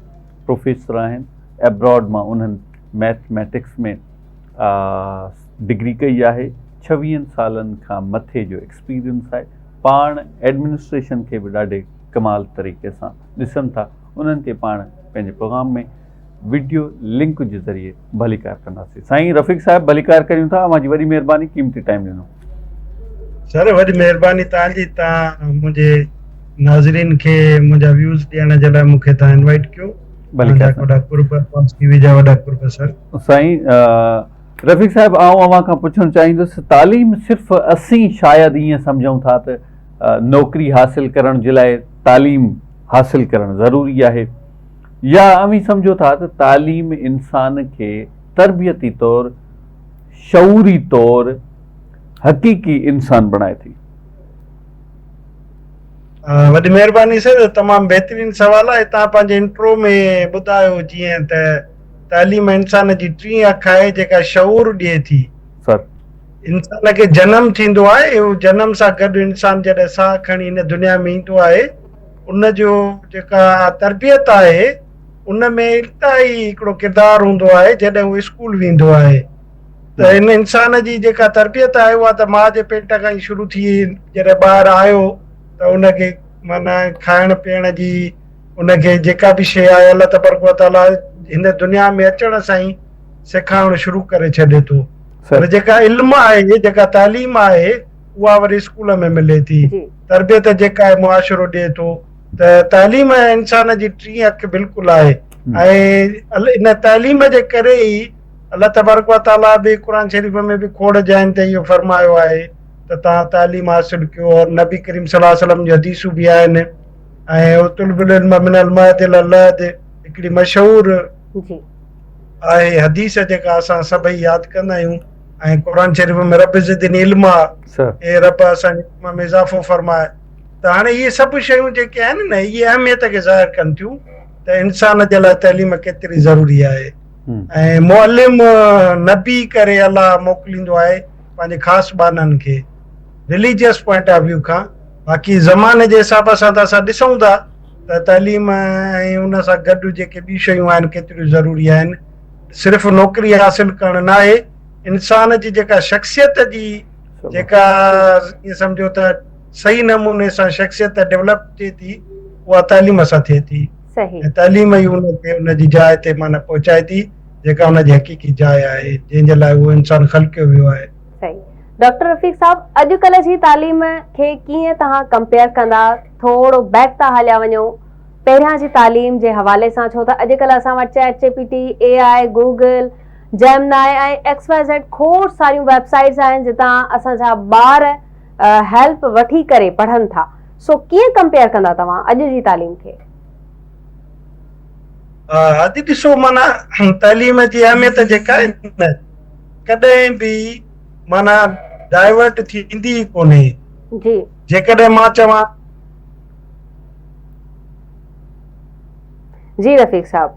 پروفيسر آهن، ابراڊ مان انهن ميٿميٽڪس ۾ ڊگري ڪئي آهي، ڇويهن سالن کان مٿي جو ايڪسپيرينس آهي، پاڻ ايڊمنسٽريشن کي به ڏاڍي ڪمال طريقي سان ڏسن ٿا، انهن کي پاڻ پنهنجي پروگرام ۾ وڊيو لنڪ جي ذريعي ڀليڪار ڪنداسين. سائين رفيق صاحب ڀليڪار ڪريون ٿا، اوهان جي وڏي مهرباني قيمتي ٽائيم ڏنو. سر وڏي مهرباني توهان جي توهان منهنجي ناظرين کي منهنجا ويوز ڏيڻ جي لاء مون کي توهان انوائيٽ ڪيو. ڀليڪار وڏا قرب پاس ٽي وي جا وڏا قرب سر. سائين رفيق صاحب آئون اوهان کان پڇڻ چاهيندس تعليم صرف اسين شايد ائين سمجهون ٿا ته نوڪري حاصل ڪرڻ جي لاء تعليم حاصل ڪرڻ ضروري آهي يا اوهين سمجهو ٿا ته تعليم انسان کي تربيتي طور شعوري طور حقيقي انسان بڻائي ٿي؟ وڏي مهرباني سر تمام بهترين سوال آهي توهان پنهنجي انٽرو ۾ ٻڌايو جيئن ته تعليم انسان جي ٽين اک آهي جيڪا شعور ڏئي ٿي سر انسان کي جنم ٿيندو آهي اهو جنم سان گڏ انسان جڏهن ساهه کڻي هن دنيا ۾ ايندو آهي ان جو جيڪا تربيت آهي ان ۾ انتهائي هڪڙو ڪردار هوندو آهي جڏهن هو اسڪول ويندو آهي ته ان انسان جي جيڪا تربيت آهي اها ته ماء جي پيٽ کان ئي شروع ٿي جڏهن ٻاهر آيو ته ان کي معنيٰ کائڻ پيئڻ جي ان کي جيڪا به شيء آهي الله تبارڪ وتعاليٰ هن دنيا ۾ اچڻ سان ئي سيکارڻ شروع ڪري ڇڏي ٿو پر جيڪا علم آهي جيڪا تعليم آهي اها وري اسڪول ۾ ملي ٿي تربيت جيڪا آهي معاشرو ڏئي ٿو ته تعليم انسان جي ٽين اک بلڪل آهي ۽ ان تعليم جي ڪري ئي الله تبارڪ و تعاليٰ به قرآن شريف ۾ به کوڙ جاين تي اهو فرمايو آهي ته توهان تعليم حاصل ڪيو اور نبي ڪريم صلي الله وسلم جون حديثون به آهن ۽ اطلب العلم من المهد الى اللحد هڪڙي مشهور جي آهي حديث جيڪا اسان سڀئي ياد ڪندا آهيون ۽ قرآن شريف ۾ رب زدني علما اي رب اسان جي علم ۾ اضافو فرماء ته هاڻي اهي سڀ شيون جيڪي آهن نه اهي اهميت کي ظاهر ڪن ٿيون ته انسان جي لاء تعليم ڪيتري ضروري آهي ۽ معلم نبي ڪري الله موڪليندو آهي پنهنجي خاص ٻانهن کي رليجيس پوائنٽ آف ويو کان باقي زماني جي حساب سان ته اسان ڏسون ٿا ته تعليم ۽ ان سان گڏ جيڪي ٻيون شيون آهن ڪيتريون ضروري آهن صرف نوڪري حاصل ڪرڻ نه آهي انسان جي جيڪا شخصيت جي جيڪا ائين سمجهو ته صحيح نموني سان شخصيت ڊيولپ ٿئي ٿي اها تعليم سان ٿئي ٿي صحيح ۽ تعليم ئي ان کي ان جي جاء تي معنيٰ پهچائي ٿي جيڪا ان جي حقيقي جاء آهي جنهن جي لاء اهو انسان خلقيو ويو آهي. صحيح ڊاڪٽر رفيق صاحب اڄڪلهه جي تعليم کي ڪيئن توهان ڪمپيئر ڪندا ٿورو بيڪ ٿا هليا وڃون پهريان جي تعليم جي حوالي سان ڇو ته اڄڪلهه اسان وٽ chat G P T, A I, Google, Gemini ۽ X Y Z کوڙ ساريون ويب سائيٽس آهن جتان اسان جا ٻار هيلپ وٺي ڪري پڙهن ٿا سو ڪيئن ڪمپيئر ڪندا توهان اڄ جي تعليم کي؟ ادي ڏسو معنيٰ تعليم جي اهميت جيڪا آهي نه ڪڏهن به معنيٰ ڊائيورٽ ٿيندي ئي ڪونهي. جي. جيڪڏهن مان چوان. جي رفيق صاحب.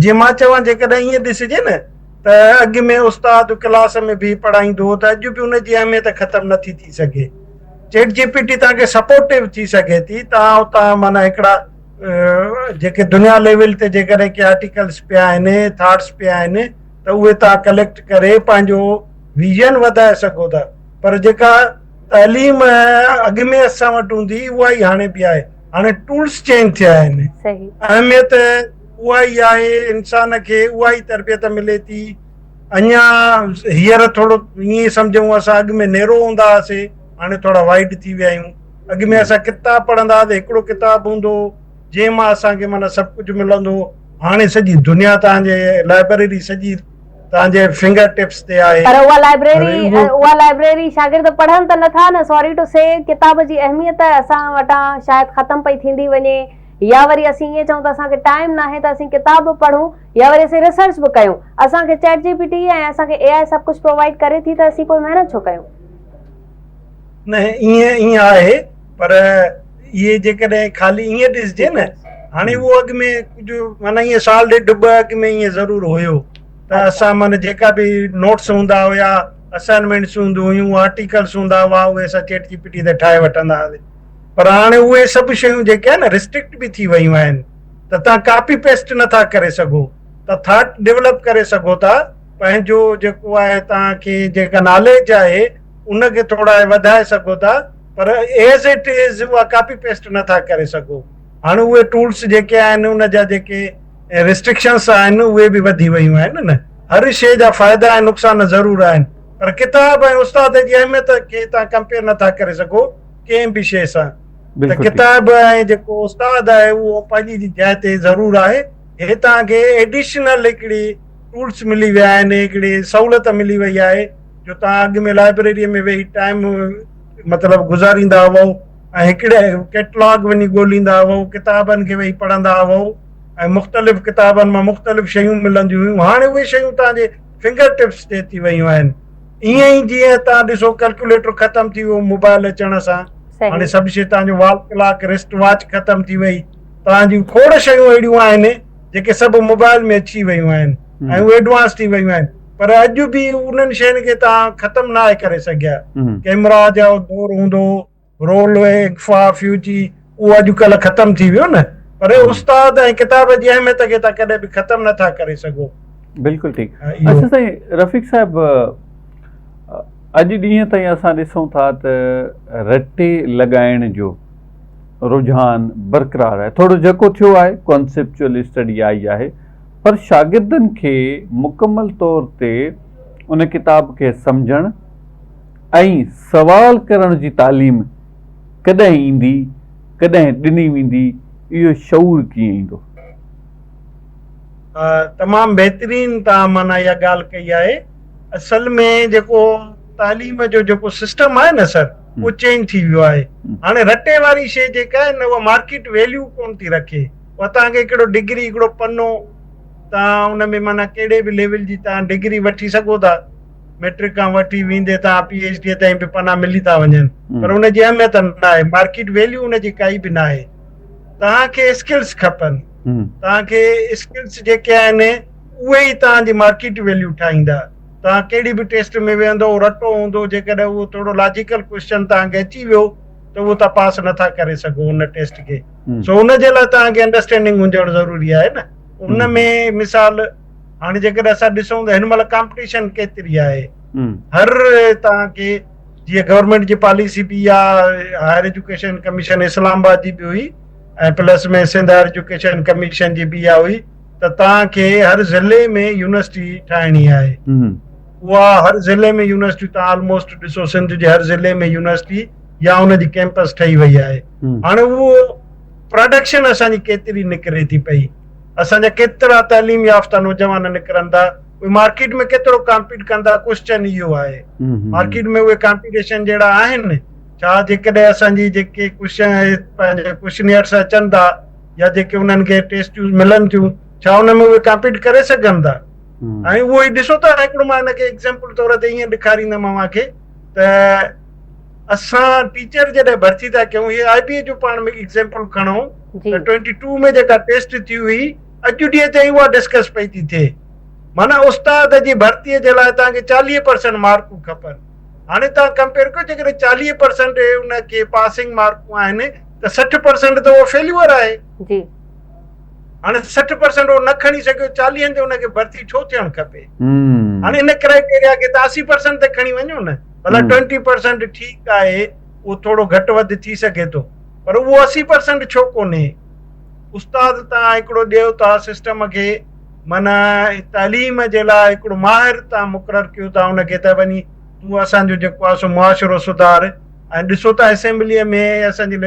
جي مان چوان جيڪڏهن ائين ڏسجي نه ته اڳ ۾ استاد ڪلاس ۾ بيهي پڙهائيندو هو ته اڄ به ان جي اهميت ختم نٿي ٿي سگهي. چيٽ جي پي ٽي توهان کي سپورٽو ٿي سگهي ٿي توهان اتان معنيٰ هڪڙا جيڪي دنيا ليول تي جيڪڏهن ڪي آرٽيڪلس پيا آهن ٿاٽس پيا آهن ته اهي توهان ڪليڪٽ ڪري پنهنجو ويزن وڌائي سگهو ٿا پر جيڪا تعليم اڳ ۾ اسان وٽ هوندي اها ئي هاڻي به آهي هاڻي ٽولس چينج ٿيا آهن اهميت اها ئي آهي انسان کي اها ئي تربيت ملي ٿي اڃا هينئر ٿورو ائين سمجهون اسان اڳ ۾ نيرو هوندا هئاسي هاڻي ٿورا وائيڊ ٿي ويا آهيون اڳ ۾ اسان ڪتاب پڙهندا هئاسي هڪڙو ڪتاب هوندو هو جنهن مان اسان کي معنيٰ سڀ ڪجهه ملندو هو هاڻي سڄي دنيا توهان جي لائبريري سڄي توهان جي فنگر ٽپس تي آهي. پر اها لائبريري اها لائبريري شاگرد پڙهن ته نٿا نه سوري ٽو سي ڪتاب جي اهميت اسان وٽان شايد ختم پئي ٿيندي وڃي يا وري اسين ائين چئون ته اسان کي ٽائيم ناهي ته اسين ڪتاب به پڙهون يا وري اسين ريسرچ به ڪيون، اسان کي چيٽ جي پي ٽي ۽ اسان کي اي آء سڀ ڪجهه پرووائيڊ ڪري ٿي ته اسين پوء محنت ڇو ڪيون؟ نه ائين ائين آهي پر اهي جيڪڏهن خالي ائين ڏسجي نه هاڻي اهو اڳ ۾ ڪجهه معنيٰ ائين سال ڏيڍ ٻه اڳ ۾ ائين ضرور هيو ته اسان معنيٰ جيڪا به نوٽس هوندا هيا اسائنمينٽس هونديون هيون آرٽيڪلس هوندا هئا اهي اسان چيٽ جي پي ٽي تي ٺاهي وٺندا هئاسين پر هاڻي اهي سڀ شيون جيڪي آهن ريسٽرڪٽ به ٿي ويون آهن ته تان ڪاپي پيسٽ نٿا ڪري سگهو ته ٿاٽ ڊيولپ ڪري سگهو ٿا پنهنجو جيڪو آهي توهان کي جيڪا ناليج آهي ان کي ٿورا وڌائي سگهو ٿا پر ايز it is اها ڪاپي پيسٽ نٿا ڪري سگهو هاڻي اهي ٽولس جيڪي آهن ان جا جيڪي ريسٽرڪشنس آهن اهي به وڌي ويون آهن نه هر شيء جا فائدا ۽ نقصان ضرور آهن پر ڪتاب ۽ استاد جي اهميت کي تان ڪمپيئر نٿا ڪري سگهو ڪنهن به شيء سان ته ڪتاب ۽ جيڪو استاد آهي اهو پنهنجي جاء تي ضرور آهي هي توهان کي ايڊيشنل هڪڙي ٽولس ملي ويا آهن هڪڙي سهولت ملي وئي آهي جو توهان اڳ ۾ لائبريري ۾ ويهي ٽائيم مطلب گذاريندا هئو ۽ هڪڙي ڪيٽلاگ وڃي ڳوليندا هئو ڪتابن کي ويهي پڙهندا هئو ۽ مختلف ڪتابن مان مختلف شيون ملنديون هيون هاڻي اهي شيون توهان جي فنگر ٽپس تي اچي ويون آهن ائين ئي جيئن توهان ڏسو ڪلڪيوليٽر ختم ٿي ويو موبائل اچڻ سان هاڻي سڀ شي توهان جو وال ڪلاڪ رسٽ واچ ختم ٿي وئي توهان جون کوڙ شيون اهڙيون آهن جيڪي سڀ موبائل ۾ اچي ويون آهن ۽ اهي ايڊوانس ٿي ويون آهن پر اڄ به انهن شين کي توهان ختم ناهي ڪري سگهيا ڪيمرا جو دور هوندو رول اگفا فيوجي اهو اڄ ڪلهه ختم ٿي ويو نه پر استاد ۽ ڪتاب جي اهميت کي توهان ڪڏهن به ختم نٿا ڪري سگهو. بلڪل ٺيڪ اچها سائين رفيق صاحب اڄ ڏينهن تائين اسان ڏسون ٿا ته رٽي لڳائڻ جو رجحان برقرار آهي ٿورو جهڪو ٿيو آهي ڪانسيپچوئل اسٽڊي آئي آهي پر شاگردن کي مڪمل طور تي ان ڪتاب کي سمجهڻ ۽ سوال ڪرڻ جي تعليم ڪڏهن ايندي، ڪڏهن ڏني ويندي، اهو شعور ڪيئن ايندو؟ تمام بهترين توهان معنيٰ اها ڳالهه ڪئي آهي. اصل ۾ جيڪو تعليم جو جيڪو سسٽم آهي نه سر اهو چينج ٿي ويو آهي. هاڻي رٽي واري شيء جيڪا آهي نه اها مارڪيٽ ويليو ڪونه ٿي رکي. اها توهان کي هڪڙو ڊگري هڪڙو پنو توهان ان ۾ معنيٰ ڪهڙي به ليول جي توهان ڊگري وٺي سگهو ٿا ميٽرڪ کان وٺي ويندي توهان پي ايڇ ڊي تائين به پنا ملي ٿا وڃن پر ان جي اهميت نه آهي مارڪيٽ ويليو ان جي ڪائي به نه آهي توهان کي اسڪلس کپن توهان کي اسڪلس جيڪي آهن اهي ئي توهان جي مارڪيٽ ويليو ٺاهيندا توهان ڪهڙي به ٽيسٽ ۾ ويهندو رٽو هوندو جيڪڏهن اهو ٿورو لاجيڪل ڪوشچن توهان کي اچي ويو ته اهو توهان پاس نٿا ڪري سگهو ان ٽيسٽ کي سو ان جي لاء توهان کي انڊرسٽينڊنگ هجڻ ضروري آهي نه ان ۾ مثال هاڻي جيڪڏهن اسان ڏسون ته هن مهل ڪامپٽيشن ڪيتري آهي هر توهان کي جيئن گورنمينٽ جي پاليسي به آهي higher education commission Islamabad جي به هئي ۽ plus ۾ Sindh higher education commission جي به اها هئي ته توهان کي هر ضلعي ۾ يونيورسٽي ٺاهڻي آهي اها هر ضلعي ۾ يونيورسٽي توهان آلموسٽ ڏسو سنڌ جي هر ضلعي ۾ يونيورسٽي يا ان جي ڪيمپس ٺهي وئي آهي هاڻي اهو پراڊڪشن اسان جي ڪيتري نڪري ٿي پئي اسان جا ڪيترا تعليم يافته نوجوان نڪرن ٿا اهي مارڪيٽ ۾ ڪيترو ڪامپيٽ ڪندا ڪوشچن اهو آهي مارڪيٽ ۾ اهي ڪامپيٽيشن جهڙا آهن ڇا جيڪڏهن اسان جي جيڪي ڪوشچن پنهنجا ڪوشچنيئرس اچن ٿا يا جيڪي انهن کي ٽيسٽيون ملن ٿيون ڇا ان ۾ اهي ڪامپيٽ ڪري سگهن ٿا ۽ اهو ئي ڏسو ته هڪڙو مان هن کي ايگزامپل طور تي ائين ڏيکاريندم اوهان کي ته اسان ٽيچر جڏهن ڀرتي ٿا ڪيون هي آء بي اي جو پاڻ ۾ ايگزامپل کڻو ته 22 ۾ جيڪا ٽيسٽ ٿي هئي اڄ ڏينهن تائين اها ڊسڪس پئي ٿي ٿئي معنيٰ استاد جي ڀرتي جي لاء توهان کي 40 پرسنٽ مارڪون کپن هاڻي توهان ڪمپيئر ڪيو جيڪڏهن 40 پرسنٽ ان کي پاسنگ مارڪون آهن ته 60 پرسنٽ ته اهو فيليور آهي جي هاڻي 60 پرسنٽ هو نه کڻي سگهيو چاليهن تي ان کي ڀرتي ڇو ٿيڻ کپي هاڻي ان ڪرائيٽيريا کي ته 80 پرسنٽ تي کڻي وڃو نه ڀلا 20 پرسنٽ ٺيڪ آهي اهو ٿورو گهٽ وڌ ٿي سگهي ٿو پر اهو 80 پرسنٽ ڇو ڪونهي استاد تان هڪڙو ڏيو ٿا سسٽم کي معنيٰ تعليم جي لاء هڪڙو ماهر تان مقرر ڪيو ٿا ان کي ته وڃي تون اسان جو جيڪو آهي سو معاشرو سڌار ۽ ڏسو ته اسيمبليء ۾ اسان جي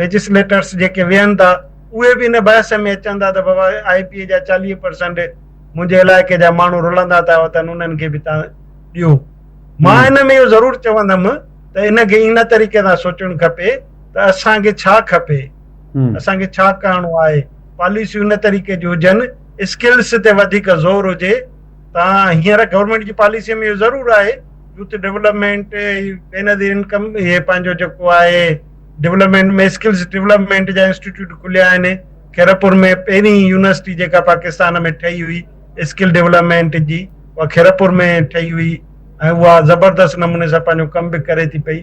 ليجسليٽرس جيڪي ويهن ٿا اهي به ان بحث ۾ اچن ٿا ته بابا آء پي اي جا 40 پرسنٽ منهنجي علائقي جا ماڻهو رلندا ٿا وتن انهن کي به تان ڏيو. مان ان ۾ اهو ضرور چوندم ته ان کي ان طريقي سان سوچڻ کپي ته اسان کي ڇا کپي. اسان کي ڇا ڪرڻو آهي پاليسيون ان طريقي جون هجن اسڪلس تي وڌيڪ زور هجي تان هينئر گورنمينٽ جي پاليسي ۾ اهو ضرور آهي يوٿ ڊولپمينٽ بينظير انڪم اهي پنهنجو جيڪو آهي ڊولپمينٽ ۾ اسڪلس ڊولپمينٽ جا انسٽيٽيوٽ کليا آهن خيرپور ۾ پهرين يونيورسٽي جيڪا پاڪستان ۾ ٺهي هئي اسڪل ڊولپمينٽ جي اها خيرپور ۾ ٺهي هئي ۽ اها زبردست نموني سان پنهنجو ڪم به ڪري ٿي پئي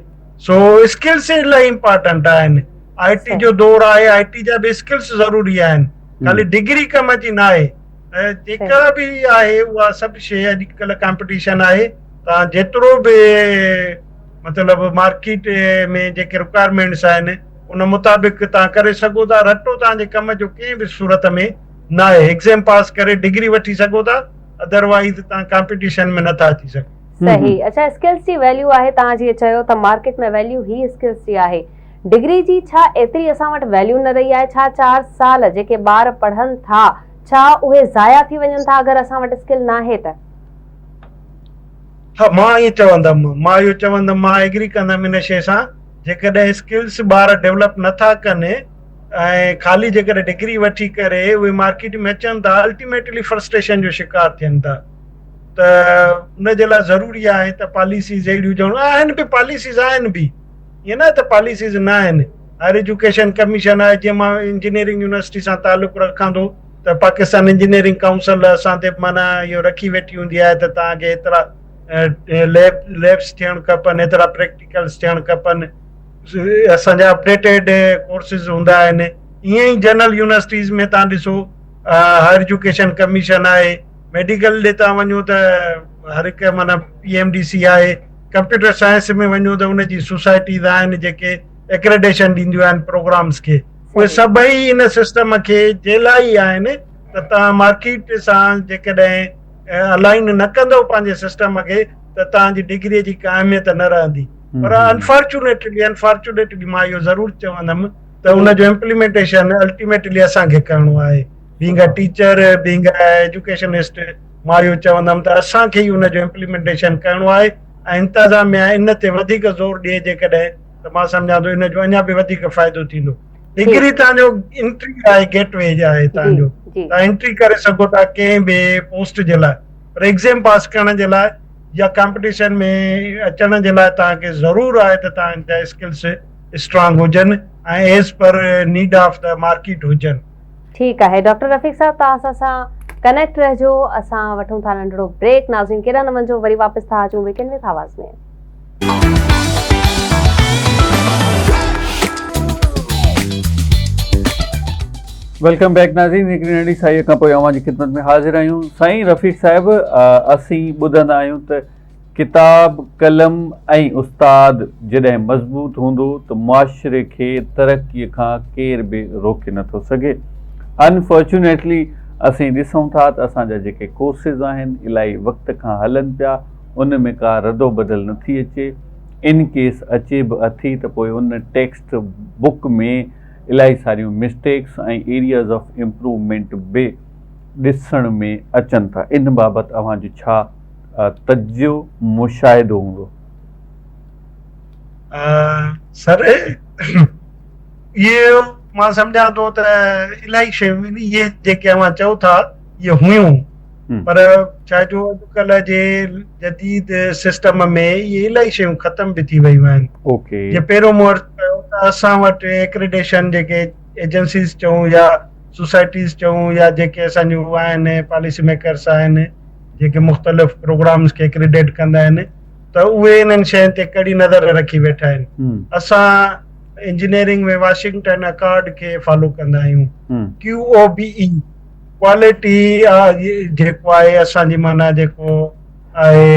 سو اسڪلس الاهي امپارٽنٽ آهن آء ٽي جو دور آهي آء ٽي جا به اسڪلس ضروري آهن خالي ڊگري ڪم جي نه آهي جيڪا به آهي اها سڀ شيء اڄڪلهه ڪامپٽيشن آهي تان جيترو به مطلب مارڪيٽ ۾ جيڪي رڪوائرمينٽس آهن ان مطابق توهان ڪري سگهو ٿا رٽو توهان جي ڪم جو ڪنهن به صورت ۾ ناهي ايگزيم پاس ڪري ڊگري وٺي سگهو ٿا ادروائيز توهان ڪامپيٽيشن ۾ نٿا اچي سگهو. صحيح اڇا اسڪلز جي ويليو آهي توهان جيئن چيو ته مارڪيٽ ۾ ويليو هي اسڪلز جي آهي ڊگري جي ڇا ايتري اسان وٽ ويليو نه رهي آهي ڇا چار سال جيڪي ٻار پڙهن ٿا ڇا اهي ضايع ٿي وڃن ٿا اگر اسان وٽ اسڪل ناهي ته. ها مان ائين چوندم مان اهو چوندم مان ايگري ڪندم ان شيء سان جيڪڏهن اسڪلس ٻار ڊولپ نٿا ڪن ۽ خالي جيڪڏهن ڊگري وٺي ڪري اهي مارڪيٽ ۾ اچن ٿا الٽيميٽلي فرسٽريشن جو شڪار ٿين ٿا ته ان جي لاء ضروري آهي ته پاليسيز اهڙيون هجڻ آهن به پاليسيز آهن به ائين نه ته پاليسيز نه آهن هائر ايجوڪيشن ڪميشن آهي جيئن مان انجنيئرنگ يونيورسٽي سان تعلق رکان ٿو ته پاڪستان انجنيئرنگ ڪائونسل اسان تي معنيٰ اهو رکي ويٺي هوندي آهي ته توهان کي ايترا ليب ليبس ٿيڻ کپن ايترا پريڪٽيڪلس ٿيڻ کپن اسان جا اپڊيٽيڊ ڪورسز هوندا آهن ائين ئي جنرل يونيورسٽيز ۾ تان ڏسو هائر ايجوڪيشن ڪميشن آهي ميڊيڪل ڏي تان وڃو ته هر هڪ معنيٰ پي ايم ڊي سي آهي ڪمپيوٽر سائنس ۾ وڃو ته ان جي سوسائٽيز آهن جيڪي ايڪريڊيشن ڏينديون آهن پروگرامس کي اهي سڀئي ان سسٽم کي جي لاء ئي آهن ته توهان مارڪيٽ سان جيڪڏهن الائن نه ڪندو پنهنجي سسٽم کي ته توهان جي ڊگري جي ڪا اهميت نه رهندي پر انفارچونيٽلي انفارچونيٽلي مان اهو ضرور چوندم ته ان جو امپليمينٽيشن الٽيميٽلي اسان کي ڪرڻو آهي being a teacher being a educationist مان اهو چوندم ته اسان کي ئي ان جو امپليمينٽيشن ڪرڻو آهي ۽ انتظاميا ان تي وڌيڪ زور ڏئي جيڪڏهن ته مان سمجهان ٿو ان جو اڃا به وڌيڪ فائدو ٿيندو. ڊگري توهان جو انٽري آهي گيٽ وي آهي توهان جو توهان انٽري ڪري سگهو ٿا ڪنهن به پوسٽ جي لاء پر ايگزام پاس ڪرڻ جي لاء يا ڪامپٽيشن ۾ اچڻ جي لاء توهان کي ضرور آهي ته توهان جا اسڪلس اسٽرانگ هجن ۽ as per need of the market هجن. ٺيڪ آهي ڊاڪٽر رفيق صاحب توهان اسان سان ڪنيڪٽ رهجو اسان وٺون ٿا ننڍڙو بريڪ ناظرين ڪيڏانهن نه وڃجو وري واپس ٿا اچون ويڪينڊ وٿ آواز ۾. Welcome back ناظرين هڪڙي ننڍي سائي کان پوء اوهان جي خدمت ۾ حاضر آهيون سائين رفيق صاحب اسين ٻڌندا آهيون ته ڪتاب قلم ۽ استاد جڏهن مضبوط هوندو ته معاشري کي ترقي کان ڪير به روڪي نٿو سگهي انفارچونيٽلي اسين ڏسون ٿا ته اسان جا جيڪي ڪورسز آهن الائي وقت کان هلن پيا ان ۾ ڪا ردو بدل نه ٿي اچي، ان ڪيس اچي به اٿي ته پوء ان ٽيڪسٽ بڪ ۾ الاهي ساريون مسٽيڪس ۽ ايرياز آف امپروومينٽ به ڏسڻ ۾ اچن ٿا، ان بابت اوهان جو ڇا تجزيو مشاهدو هوندو؟ سر اهو مان سمجهان ٿو ته الاهي شيون اهي جيڪي اوهان چئو ٿا اهي هيون پر ڇا جو اڄڪلهه جي جديد سسٽم ۾ اهي الاهي شيون ختم به ٿي ويون آهن اوڪي جي پهريون مون عرض ڪيو ته اسان وٽ ايڪريڊيشن جيڪي ايجنسيز چئون يا سوسائٽيز چئون يا جيڪي اسان جون آهن پاليسي ميڪرس آهن جيڪي مختلف پروگرامز کي ايڪريڊيٽ ڪندا آهن ته اهي انهن شين تي ڪڙي نظر رکي ويٺا آهن اسان انجنيئرنگ ۾ واشنگٽن اڪارڊ کي فالو ڪندا آهيون ڪيو او بي اي ڪوالٽي جيڪو آهي اسان جي معنيٰ جيڪو آهي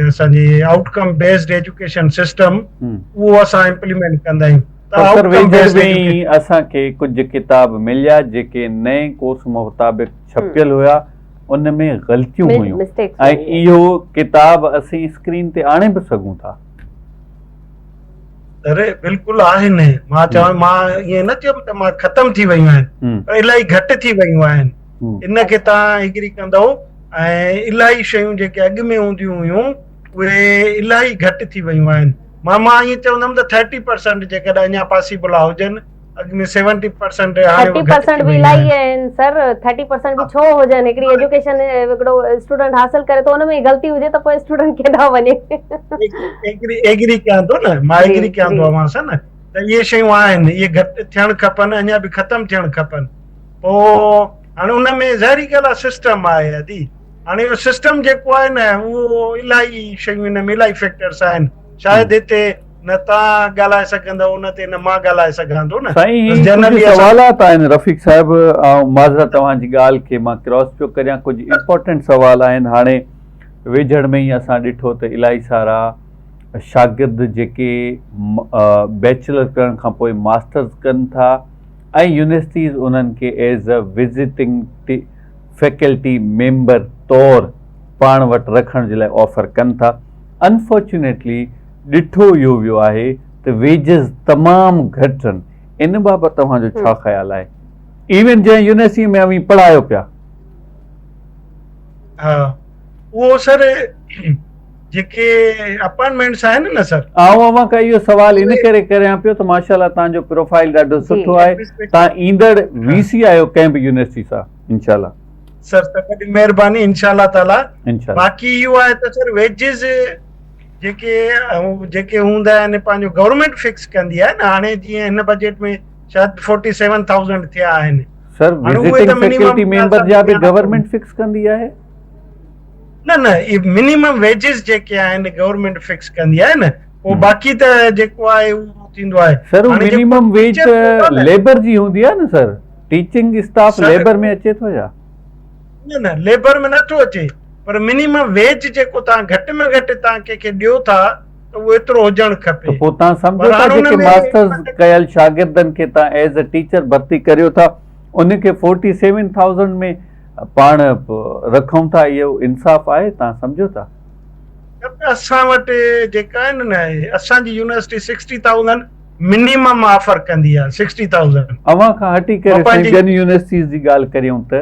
اسان جي آئوٽ ڪم بيسڊ ايجوڪيشن سسٽم اهو اسان امپليمينٽ ڪندا آهيون ته آئوٽ ڪم بيسڊ ايجوڪيشن اسان کي ڪجهه ڪتاب مليا جيڪي نئين ڪورس مطابق ڇپيل هيا ان ۾ غلطيون هيون ۽ اهو ڪتاب اسين اسڪرين تي آڻي به سگهون ٿا. اري بلڪل آهن مان چوان مان ائين نه چيم ته مان ختم ٿي ويون آهن پر الاهي گهٽ ٿي ويون آهن ان کي تان ايگري ڪندو ۽ الاهي شيون جيڪي اڳ ۾ هونديون هيون اهي الاهي گهٽ ٿي ويون آهن مان مان ائين چوندم ته 30% جيڪڏهن اڃا پاسيبل هجن اڳ ۾ سيونٽي پرسنٽ هاڻي ٿرٽي پرسنٽ به الاهي آهن سر ٿرٽي پرسنٽ به ڇو هجن هڪڙي ايجوڪيشن هڪڙو اسٽوڊنٽ حاصل ڪري ٿو ان ۾ غلطي هجي ته پوء اسٽوڊنٽ ڪيڏانهن وڃي. ايگري ايگري ڪيان ٿو نه مان ايگري ڪيان ٿو اوهان سان نه ته اهي شيون آهن اهي گهٽ ٿيڻ کپن اڃا به ختم ٿيڻ کپن پوء هاڻي ان ۾ ظاهري ڳالهه آهي سسٽم آهي ادي هاڻي اهو سسٽم جيڪو آهي نه اهو الاهي شيون ان ۾ الاهي فيڪٽرس آهن شايد هتي نه توهان ڳالهائي سگهندؤ ان تي نه مان ڳالهائي سگهان ٿو نه سائين هي ڪجهه سوالات آهن رفيق صاحب آئون معذرت توهان جي ڳالهه کي مان ڪراس پيو ڪريان ڪجهه امپورٽنٽ سوال آهن هاڻي ويجهڙ ۾ ئي اسان ڏٺو ته الاهي سارا شاگرد جيڪي بيچلر ڪرڻ کان پوء ماسٽرز ڪن ٿا ۽ يونيورسٽيز انهن کي as a visiting faculty member طور پاڻ وٽ رکڻ جي لاء آفر ڪن ٿا انفارچونيٽلي ڏٺو اهو ويو آهي ته ويجز تمام گهٽ آهن ان بابت توهان جو ڇا خيال آهي ايون جنهن يونيورسٽي ۾ اوهين پڙهايو پيا. ها اهو سر جيڪي اپائنٽمينٽس آهن نه سر. آئون اوهان کان اهو سوال ان ڪري ڪريان پيو ته ماشاء الله توهان جو پروفائيل ڏاڍو سٺو آهي توهان ايندڙ وي سي آهيو ڪنهن به يونيورسٽي سان انشاء الله. سر وڏي مهرباني انشاء الله تعالي باقي اهو آهي ته سر ويجز جيڪي جيڪي هوندا آهن پنهنجو گورنمينٽ فڪس ڪندي آهي نه هاڻي جيئن هن بجيٽ ۾ شايد 47000 ٿيا آهن سر وزيٽنگ فيڪلٽي ميمبر جا به گورنمينٽ فڪس ڪندي آهي نه نه اهي منيمم ويجز جيڪي آهن گورنمينٽ فڪس ڪندي آهي نه پوء باقي ته جيڪو آهي اهو ٿيندو آهي سر منيمم ويج ته ليبر جي هوندي آهي نه سر ٽيچنگ اسٽاف ليبر ۾ اچي ٿو يا نه نه ليبر ۾ نٿو اچي پر منيمم ويج جيڪو توهان گهٽ ۾ گهٽ توهان ڪنهن کي ڏيو ٿا ته اهو ايترو هجڻ کپي. ته پوء توهان سمجهو ٿا جيڪي ماسٽرز ڪيل شاگردن کي توهان ايز اي ٽيچر ڀرتي ڪريو ٿا ان کي فورٽي سيون ٿائوزنڊ ۾ پاڻ رکون ٿا اهو انصاف آهي توهان سمجهو ٿا؟ اسان وٽ جيڪا آهن نه اسان جي university sixty thousand minimum offer ڪندي آهي سڪسٽي ٿائوزنڊ. اوهان کان هٽي ڪري سائين ٻين يونيورسٽيز جي ڳالهه ڪريون ته.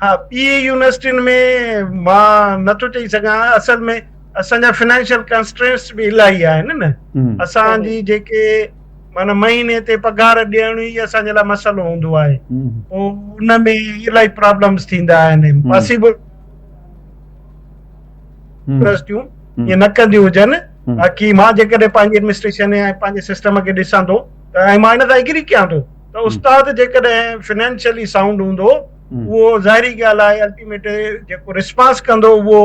ها ٻي يونيورسٽين ۾ مان نٿو چئي سگهان اصل ۾ اسان جا فنانشل ڪنسٽرينٽس به الاهي آهن نه اسان جي جيڪي معنيٰ مهيني تي پگهار ڏيڻ ئي اسان جي لاء مسئلو هوندو آهي پوء ان ۾ الاهي پرابلمس ٿيندا آهن پاسيبل يونيورسٽيون ائين نه ڪنديون هجن باقي مان جيڪڏهن پنهنجي ايڊمنسٽريشن ۽ پنهنجي سسٽم کي ڏسان ٿو ته ۽ مان ان سان ايگري ڪيان ٿو ته استاد جيڪڏهن فنانشلي سائونڊ هوندو اهو ظاهري ڳالهه آهي الٽيميٽ جيڪو رسپانس ڪندو اهو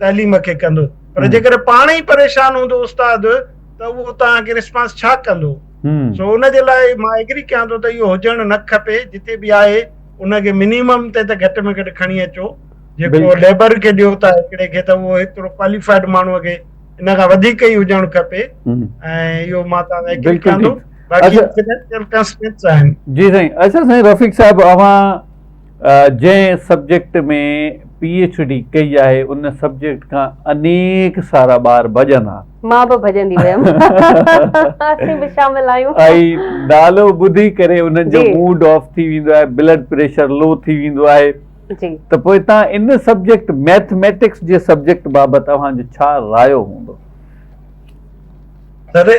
تعليم کي ڪندو پر جيڪڏهن پاڻ ئي پريشان هوندو استاد ته اهو توهان کي رسپانس ڇا ڪندو سو ان جي لاء مان ايگري ڪيان ٿو ته اهو هجڻ نه کپي جتي به آهي ان کي منيمم تي ته گهٽ ۾ گهٽ کڻي اچو جيڪو ليبر کي ڏيو ٿا هڪڙي کي ته اهو ايترو ڪواليفائيڊ ماڻهو کي ان کان وڌيڪ ئي هجڻ کپي ۽ اهو مان توهان ايگري ڪيان ٿو باقي فنانشل ڪنسٽرينٽس آهن. جي سائين اچا سائين رفيق صاحب اوهان جنهن سبجيڪٽ ۾ پي ايڇ ڊي ڪئي آهي ان سبجيڪٽ کان انيڪ سارا ٻار ڀڄن ها. مان به ڀڄندي ويم اسين به شامل آهيون. ۽ نالو ٻڌي ڪري انهن جو موڊ آف ٿي ويندو آهي بلڊ پريشر لو ٿي ويندو آهي ته پوء توهان ان سبجيڪٽ ميٿميٽڪس جي سبجيڪٽ بابت اوهان جو ڇا رايو هوندو؟ سر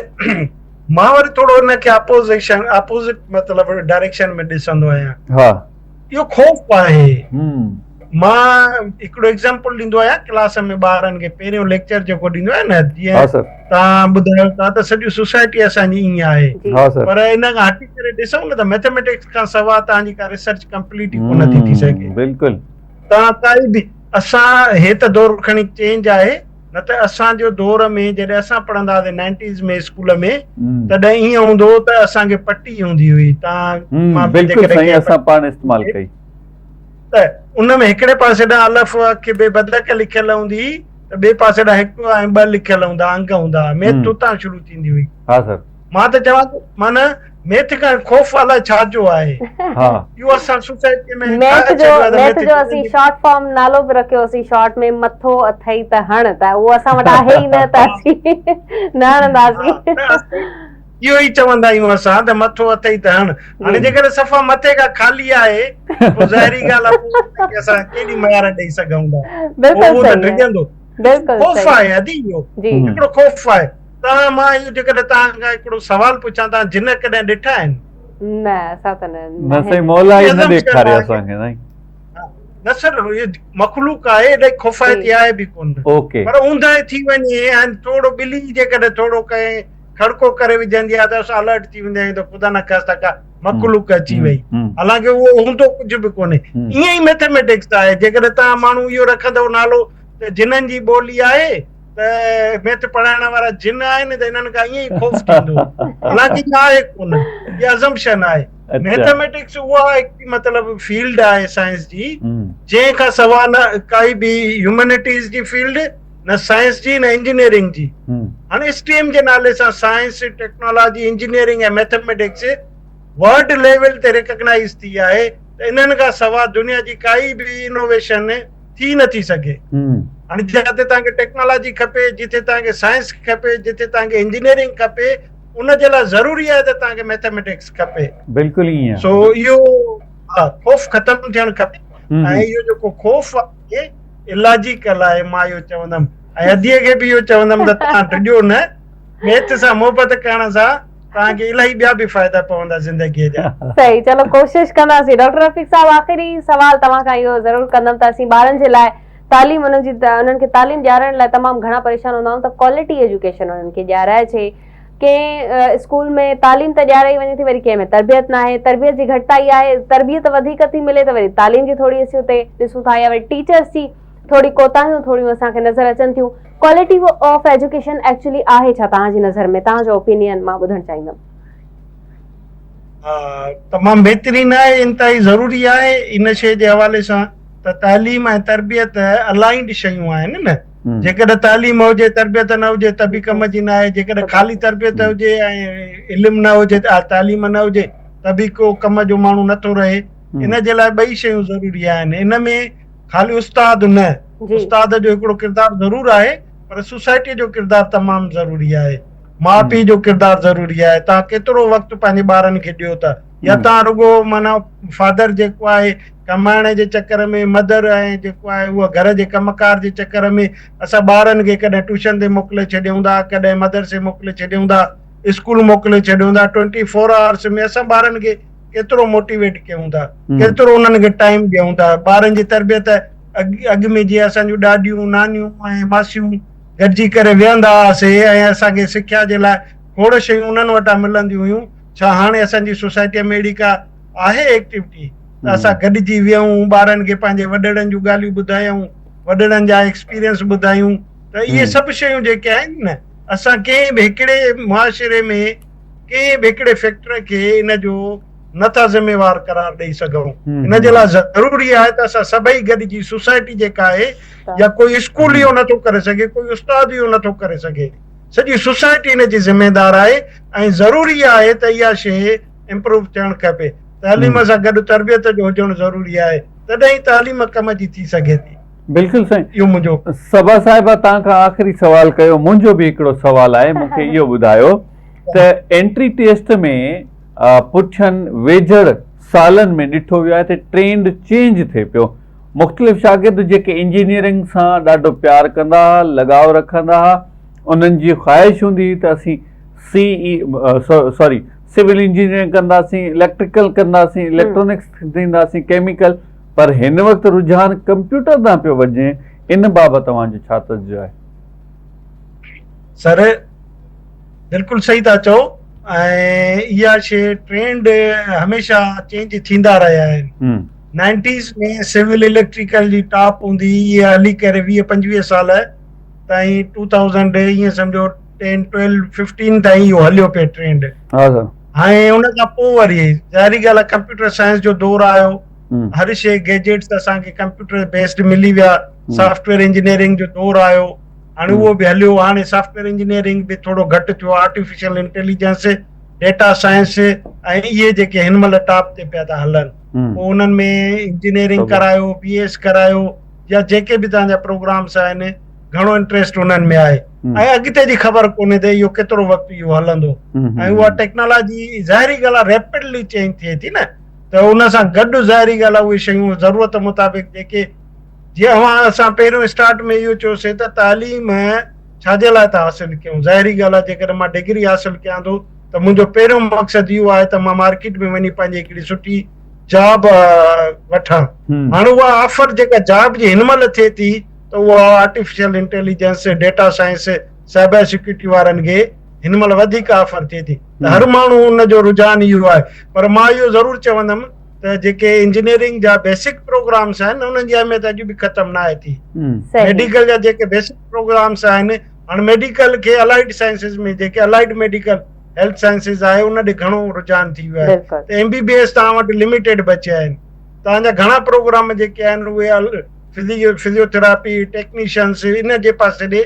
مان وري ٿورو ان کي اپوزيشن اپوزٽ مطلب ڊائريڪشن ۾ ڏسندو آهيان. ها. اهو خوف آهي. مان هڪڙو ايگزامپل ڏيندو آهيان ڪلاس ۾ ٻارن کي پهريون ليڪچر جيڪو ڏيندو آهيان نه جيئن توهان ٻڌايو ٿا ته سڄي سوسائٽي اسان جي ائين آهي پر ان کان هٽي ڪري ڏسون نه ته ميٿميٽڪس کان سوا توهان جي ڪا ريسرچ ڪمپليٽ ئي ڪونه ٿي ٿي سگهي. بلڪل. توهان ڪائي به اسان هي ته دور کڻي چينج آهي نه ته اسان جو دور ۾ جڏهن اسان پڙهندا هئاسين نائنٽيز ۾ اسڪول ۾ تڏهن ائين هوندو هو ته اسان کي پٽي هوندي هئي تان مان بلڪل سائين اسان پاڻ استعمال ڪئي ته ان ۾ هڪڙي پاسي ڏانهن الف کي بي بدڪ لکيل هوندي هئي ته ٻئي پاسي ڏانهن هڪ ۽ ٻه لکيل هوندا انگ هوندا ميٿ اتان شروع ٿيندي هئي. ها سر. مان ته چوان ٿو معنيٰ ميٿ کان خوف الائي ڇا جو آهي. ها. اهو اسان سوسائٽي ۾ ميٿ جو ميٿ جو اسين شارٽ فارم نالو به رکيوسين شارٽ ۾ مٿو اٿئي ته هڻ ته اهو اسان وٽ آهي ئي نه ته اسين نه هڻنداسين. اهو ئي چوندا آهيون اسان ته مٿو اٿئي ته هڻ. هاڻي جيڪڏهن صفا مٿي کان خالي آهي پوء ظاهري ڳالهه آهي پوء ان کي اسان ڪيڏي ميار ڏئي سگهون ٿا. بلڪل اهو ته صحيح ڊڄندو. بلڪل خوف صحيح. آهي ادي اهو جي. هڪڙو خوف آهي. توهان مان اهو جيڪڏهن توهان کان هڪڙو سوال پڇان توهان جن ڪڏهن ڏٺا آهن؟ نه اسان ته نه نه سائين مولا ئي نه ڏيکاري اسان کي سائين. نه سر اهي مخلوق آهي ايڏي خوفائتي آهي به ڪونه اوڪي پر اونداهي ٿي وڃي ۽ ٿورو ٻلي جيڪڏهن ٿورو ڪنهن کڙڪو ڪري وجهندي آهي ته اسان الرٽ ٿي ويندا آهيون ته خدا نه خواسته ڪا مخلوق اچي وئي حالانڪه اهو هوندو ڪجهه به ڪونهي ائين ئي ميٿميٽڪس آهي جيڪڏهن توهان ماڻهو اهو رکندو نالو ته جنن جي ٻولي آهي ته ميٿ پڙهائڻ وارا جن آهن ته انهن کان ائين ئي خوف ٿيندو حالانڪه ائين آهي ڪونه اها ازمپشن آهي ميٿميٽڪس اها هڪ مطلب فيلڊ آهي سائنس جي جنهن کان سوا نه ڪائي به هيومينٽيز جي فيلڊ نه سائنس جي نه انجنيئرنگ جي هاڻي اسٽيم جي نالي سان science technology engineering ۽ mathematics world level تي ريڪگنائز ٿي آهي ته انهن کان سوا دنيا جي ڪائي به انوويشن ٿي نه ٿي سگهي. هاڻي جتي توهان کي ٽيڪنالاجي کپي، جتي توهان کي سائنس کپي، جتي توهان کي انجنيئرنگ کپي، ان جي لاء ضروري آهي ته توهان کي ميٿميٽڪس کپي. بلڪل ائين آهي. سو اهو خوف ختم ٿيڻ کپي ۽ اهو جيڪو خوف آهي الاجيڪل آهي مان اهو چوندم ۽ اديء کي به اهو چوندم ته توهان ڊڄو نه، ميٿ سان محبت ڪرڻ سان توهان کي الاهي ٻيا به فائدا پوندا زندگيء جا. صحيح چلو ڪوشش ڪنداسين. ڊاڪٽر رفيق صاحب آخري سوال توهان کان اهو ضرور ڪندم ته اسين ٻارن جي لاء تعليم انهن جي انهن کي تعليم ڏيارڻ لاء تمام گهڻا پريشان هوندا آهيون ته ڪوالٽي ايجوڪيشن انهن کي ڏيارائجي ڪنهن اسڪول ۾ تعليم ته ڏيارائي وڃي ٿي وري ڪنهن ۾ تربيت ناهي تربيت جي گهٽتائي آهي تربيت وڌيڪ ٿي ملي ته وري تعليم جي ٿوري اسين اتي ڏسون ٿا يا وري ٽيچرس جي ٿوري ڪوتاهيون ٿوريون اسان کي نظر اچن ٿيون ڪوالٽي آف ايجوڪيشن ايڪچولي آهي ڇا توهان جي نظر ۾ توهان جو اوپينين مان ٻڌڻ چاهيندم. تمام بهترين آهي انتهائي ضروري آهي ان شيء جي حوالي سان ته تعليم ۽ تربيت الائنڊ شيون آهن نه جيڪڏهن تعليم هجي تربيت نه هجي ته به ڪم جي نه آهي جيڪڏهن خالي تربيت هجي ۽ علم نه هجي تعليم نه هجي ته به ڪو ڪم جو ماڻهو نٿو رهي ان جي لاء ٻئي شيون ضروري آهن ان ۾ خالي استاد نه، استاد جو هڪڙو ڪردار ضرور آهي پر سوسائٽيء جو ڪردار تمام ضروري آهي، ماء پيء جو ڪردار ضروري آهي، توهان ڪيترو وقت پنهنجي ٻارن کي ڏيو ٿا يا توهان رڳو معنيٰ فادر جيڪو آهي ڪمائڻ جي چڪر ۾ مدر ۽ جيڪو آهي اها گهر جي ڪم ڪار جي چڪر ۾ اسان ٻارن کي ڪڏهن ٽيوشن تي موڪلي ڇڏيون ٿا ڪڏهن مدرسي موڪلي ڇڏيون ٿا اسڪول موڪلي ڇڏيون ٿا ٽوئنٽي فور آورس ۾ اسان ٻارن کي ڪيترو موٽيويٽ ڪيون ٿا ڪيترو انهن کي ٽائيم ڏيون ٿا ٻارن جي تربيت اڳ ۾ جيئن اسان جون ڏاڏيون نانيون ۽ ماسيون گڏجي ڪري ويهندا هئاسي ۽ اسان کي سکيا جي لاء کوڙ شيون انهن وٽان ملنديون هيون ڇا هاڻي اسان جي سوسائٽيء ۾ اهڙي ڪا آهي ايڪٽيوٽي ته اسان گڏجي ويهون ٻارن کي پنهنجي وڏڙن جون ڳالهيون ٻڌايون وڏڙن جا ايڪسپيرينس ٻڌايون ته اهي سڀ شيون جيڪي آهن نه اسان ڪنهن به هڪڙي معاشري ۾ ڪنهن به هڪڙي فيڪٽر کي ان جو نه ٿا ذميوار قرار ڏئي سگهون. ان جي لاء ضروري آهي ته اسان سڀئي گڏجي سوسائٽي جيڪا آهي يا ڪوئي اسڪول اهو نه ٿو ڪري سگهي ڪوئي استاد اهو نه ٿو ڪري سگهي سڄي سوسائٽي ان جي ذميدار آهي ۽ ضروري آهي ته اها شيء امپروو ٿيڻ کپي. تعليم سان گڏ تربيت جو هجڻ ضروري آهي تڏهن ئي تعليم ڪم جي ٿي سگهي ٿي. بلڪل سائين. اهو منهنجو. صبا صاحبه توهان کان آخري سوال ڪيو منهنجو به هڪڙو سوال آهي مون کي اهو ٻڌايو ته انٽري ٽيسٽ ۾ پٺين ويجهڙ سالن ۾ ڏٺو ويو آهي ته ٽرينڊ چينج ٿئي پيو مختلف شاگرد جيڪي انجنيئرنگ سان ڏاڍو پيار ڪندا ها لڳاء رکندا ها انهن جي خواهش هوندي هئي ته اسين سي اي سوري سول انجنيئرنگ ڪنداسين اليڪٽريڪل ڪنداسين اليڪٽرانڪس ٿينداسين ڪيميڪل پر هن وقت رجحان ڪمپيوٽر ڏانهن پيو وڃي ان بابت اوهان جو ڇا تجزيو آهي؟ سر بلڪل صحيح ٿا چئو ۽ اها شي ٽرينڊ هميشه چينج ٿيندا رهيا آهن نائنٽيز ۾ سول اليڪٽريڪل جي ٽاپ هوندي هئي اها هلي ڪري 20 25 سال تائين 2000 ائين سمجهو 10 12 15 تائين اهو هليو پئي ٽرينڊ ها سر هاڻي ان کان پوء وري ظاهري ڳالهه آهي ڪمپيوٽر سائنس جو دور آيو هر شي گيجيٽس اسان کي ڪمپيوٽر بيسڊ ملي ويا سافٽ ويئر انجنيئرنگ جو دور آيو هاڻي اهو به هليو هاڻي سافٽ ويئر انجنيئرنگ به ٿورو گهٽ ٿيو آرٽيفيشل انٽيليجنس ڊيٽا سائنس ۽ اهي جيڪي هن مهل ٽاپ تي پيا ٿا هلن پوء انهن ۾ انجنيئرنگ ڪرايو بي ايس ڪرايو يا جيڪي به توهان جا پروگرامس آهن گهڻو انٽريسٽ انهن ۾ آهي ۽ اڳتي جي خبر ڪونهي ته اهو ڪيترو وقت اهو هلندو ۽ اها ٽيڪنالاجي ظاهري ڳالهه آهي ريپڊلي چينج ٿئي ٿي نه ته ان سان گڏ ظاهري ڳالهه آهي اهي شيون ضرورت مطابق جيڪي جيئن اوهان اسان پهريون اسٽارٽ ۾ اهو چيوسي ته تعليم ڇا جي لاء ٿا حاصل ڪيون؟ ظاهري ڳالهه آهي جيڪڏهن مان ڊگري حاصل ڪيان ٿو ته منهنجو پهريون مقصد اهو آهي ته مان مارڪيٽ ۾ وڃي پنهنجي هڪڙي سٺي جاب وٺان. هاڻ اها آفر جيڪا جاب جي هن مهل ٿئي ٿي ته اها artificial intelligence, data science, cyber security وارن کي هن مهل وڌيڪ آفر ٿئي ٿي ته هر ماڻهو ان جو رجحان اهو آهي پر مان اهو ضرور چوندم ته جيڪي انجنيئرنگ جا بيسڪ پروگرامس آهن انهن جي اهميت اڄ به ختم ناهي ٿي. ميڊيڪل جا جيڪي بيسڪ پروگرامس آهن هاڻ ميڊيڪل کي الائيڊ سائنسز ۾ جيڪي الائيڊ ميڊيڪل هيلٿ سائنسز آهي ان ڏي گهڻو رجحان ٿي ويو آهي ته ايم بي بي ايس توهان وٽ لميٽيڊ بچيا آهن توهان جا گهڻا پروگرام جيڪي آهن اهي فزيوٿراپي ٽيڪنيشنس ان جي پاسي ڏي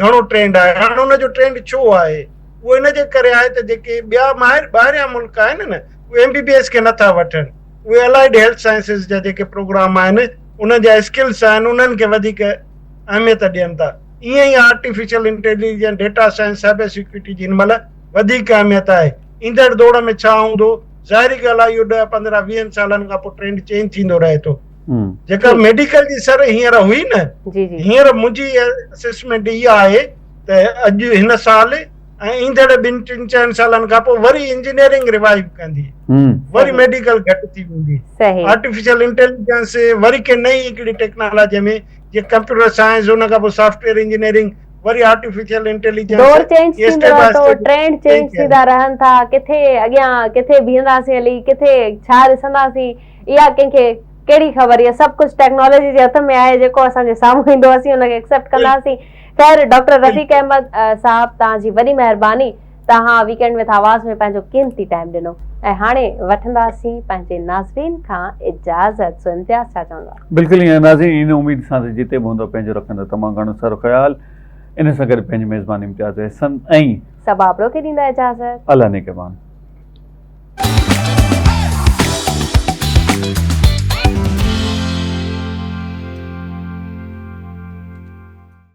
گهڻو ٽرينڊ آهي هاڻ ان جو ٽرينڊ ڇو آهي اهو ان جي ڪري آهي ته جيڪي ٻيا ماهر ٻاهريان ملڪ آهن نه اهي ايم بي بي ايس کي نٿا وٺن اهي الائيڊ هيلٿ سائنسز جا جيڪي پروگرام آهن انهن جا اسڪلس آهن انهن کي وڌيڪ اهميت ڏين ٿا ائين ئي artificial intelligence data science cyber security جي هن مهل وڌيڪ اهميت آهي ايندڙ دوڙ ۾ ڇا هوندو ظاهري ڳالهه آهي اهو ڏهه 15 20 سالن کان پوء ٽرينڊ چينج ٿيندو رهي ٿو جيڪا ميڊيڪل جي سر هينئر هئي نه هينئر منهنجي اسيسمينٽ اها آهي ته اڄ هن سال ۽ ايندڙ ٻن ٽن چئن سالن کان پوء وري انجنيئرنگ ريوائيو ڪندي وري ميڊيڪل گهٽ ٿي ويندي آرٽيفيشل انٽيليجنس وري ڪنهن نئين هڪڙي ٽيڪنالاجي ۾ جيئن ڪمپيوٽر سائنس ان کان پوء سافٽ ويئر انجنيئرنگ وري آرٽيفيشل انٽيليجنس دور چينج ٿيندو رهي ٿو ٽرينڊ چينج ٿيندا رهن ٿا ڪٿي اڳيان ڪٿي بيهنداسين هلي ڪٿي ڇا ڏسنداسين اها ڪنهن کي ڪهڙي خبر اها سڀ ڪجهه ٽيڪنالاجي جي هٿ ۾ آهي جيڪو اسان جي سامهون ايندو اسين ان کي ايڪسيپٽ ڪنداسين خير ڊاڪٽر رفيق احمد صاحب توهان جي وڏي مهرباني توهان ويڪينڊ وٿ آواز ۾ پنهنجو قيمتي ٽائيم ڏنو ۽ هاڻي وٺنداسين پنهنجي ناظرين کان اجازت سو امتياز ڇا چوندا. بلڪل ائين ناظرين ان اميد سان ته جتي به هوندؤ پنهنجو رکندا تمام گهڻو سارو خيال ان سان گڏ پنهنجي ميزبان امتياز احسن ۽ صبا ابڙو کي ڏيندا اجازت. الله نگهبان.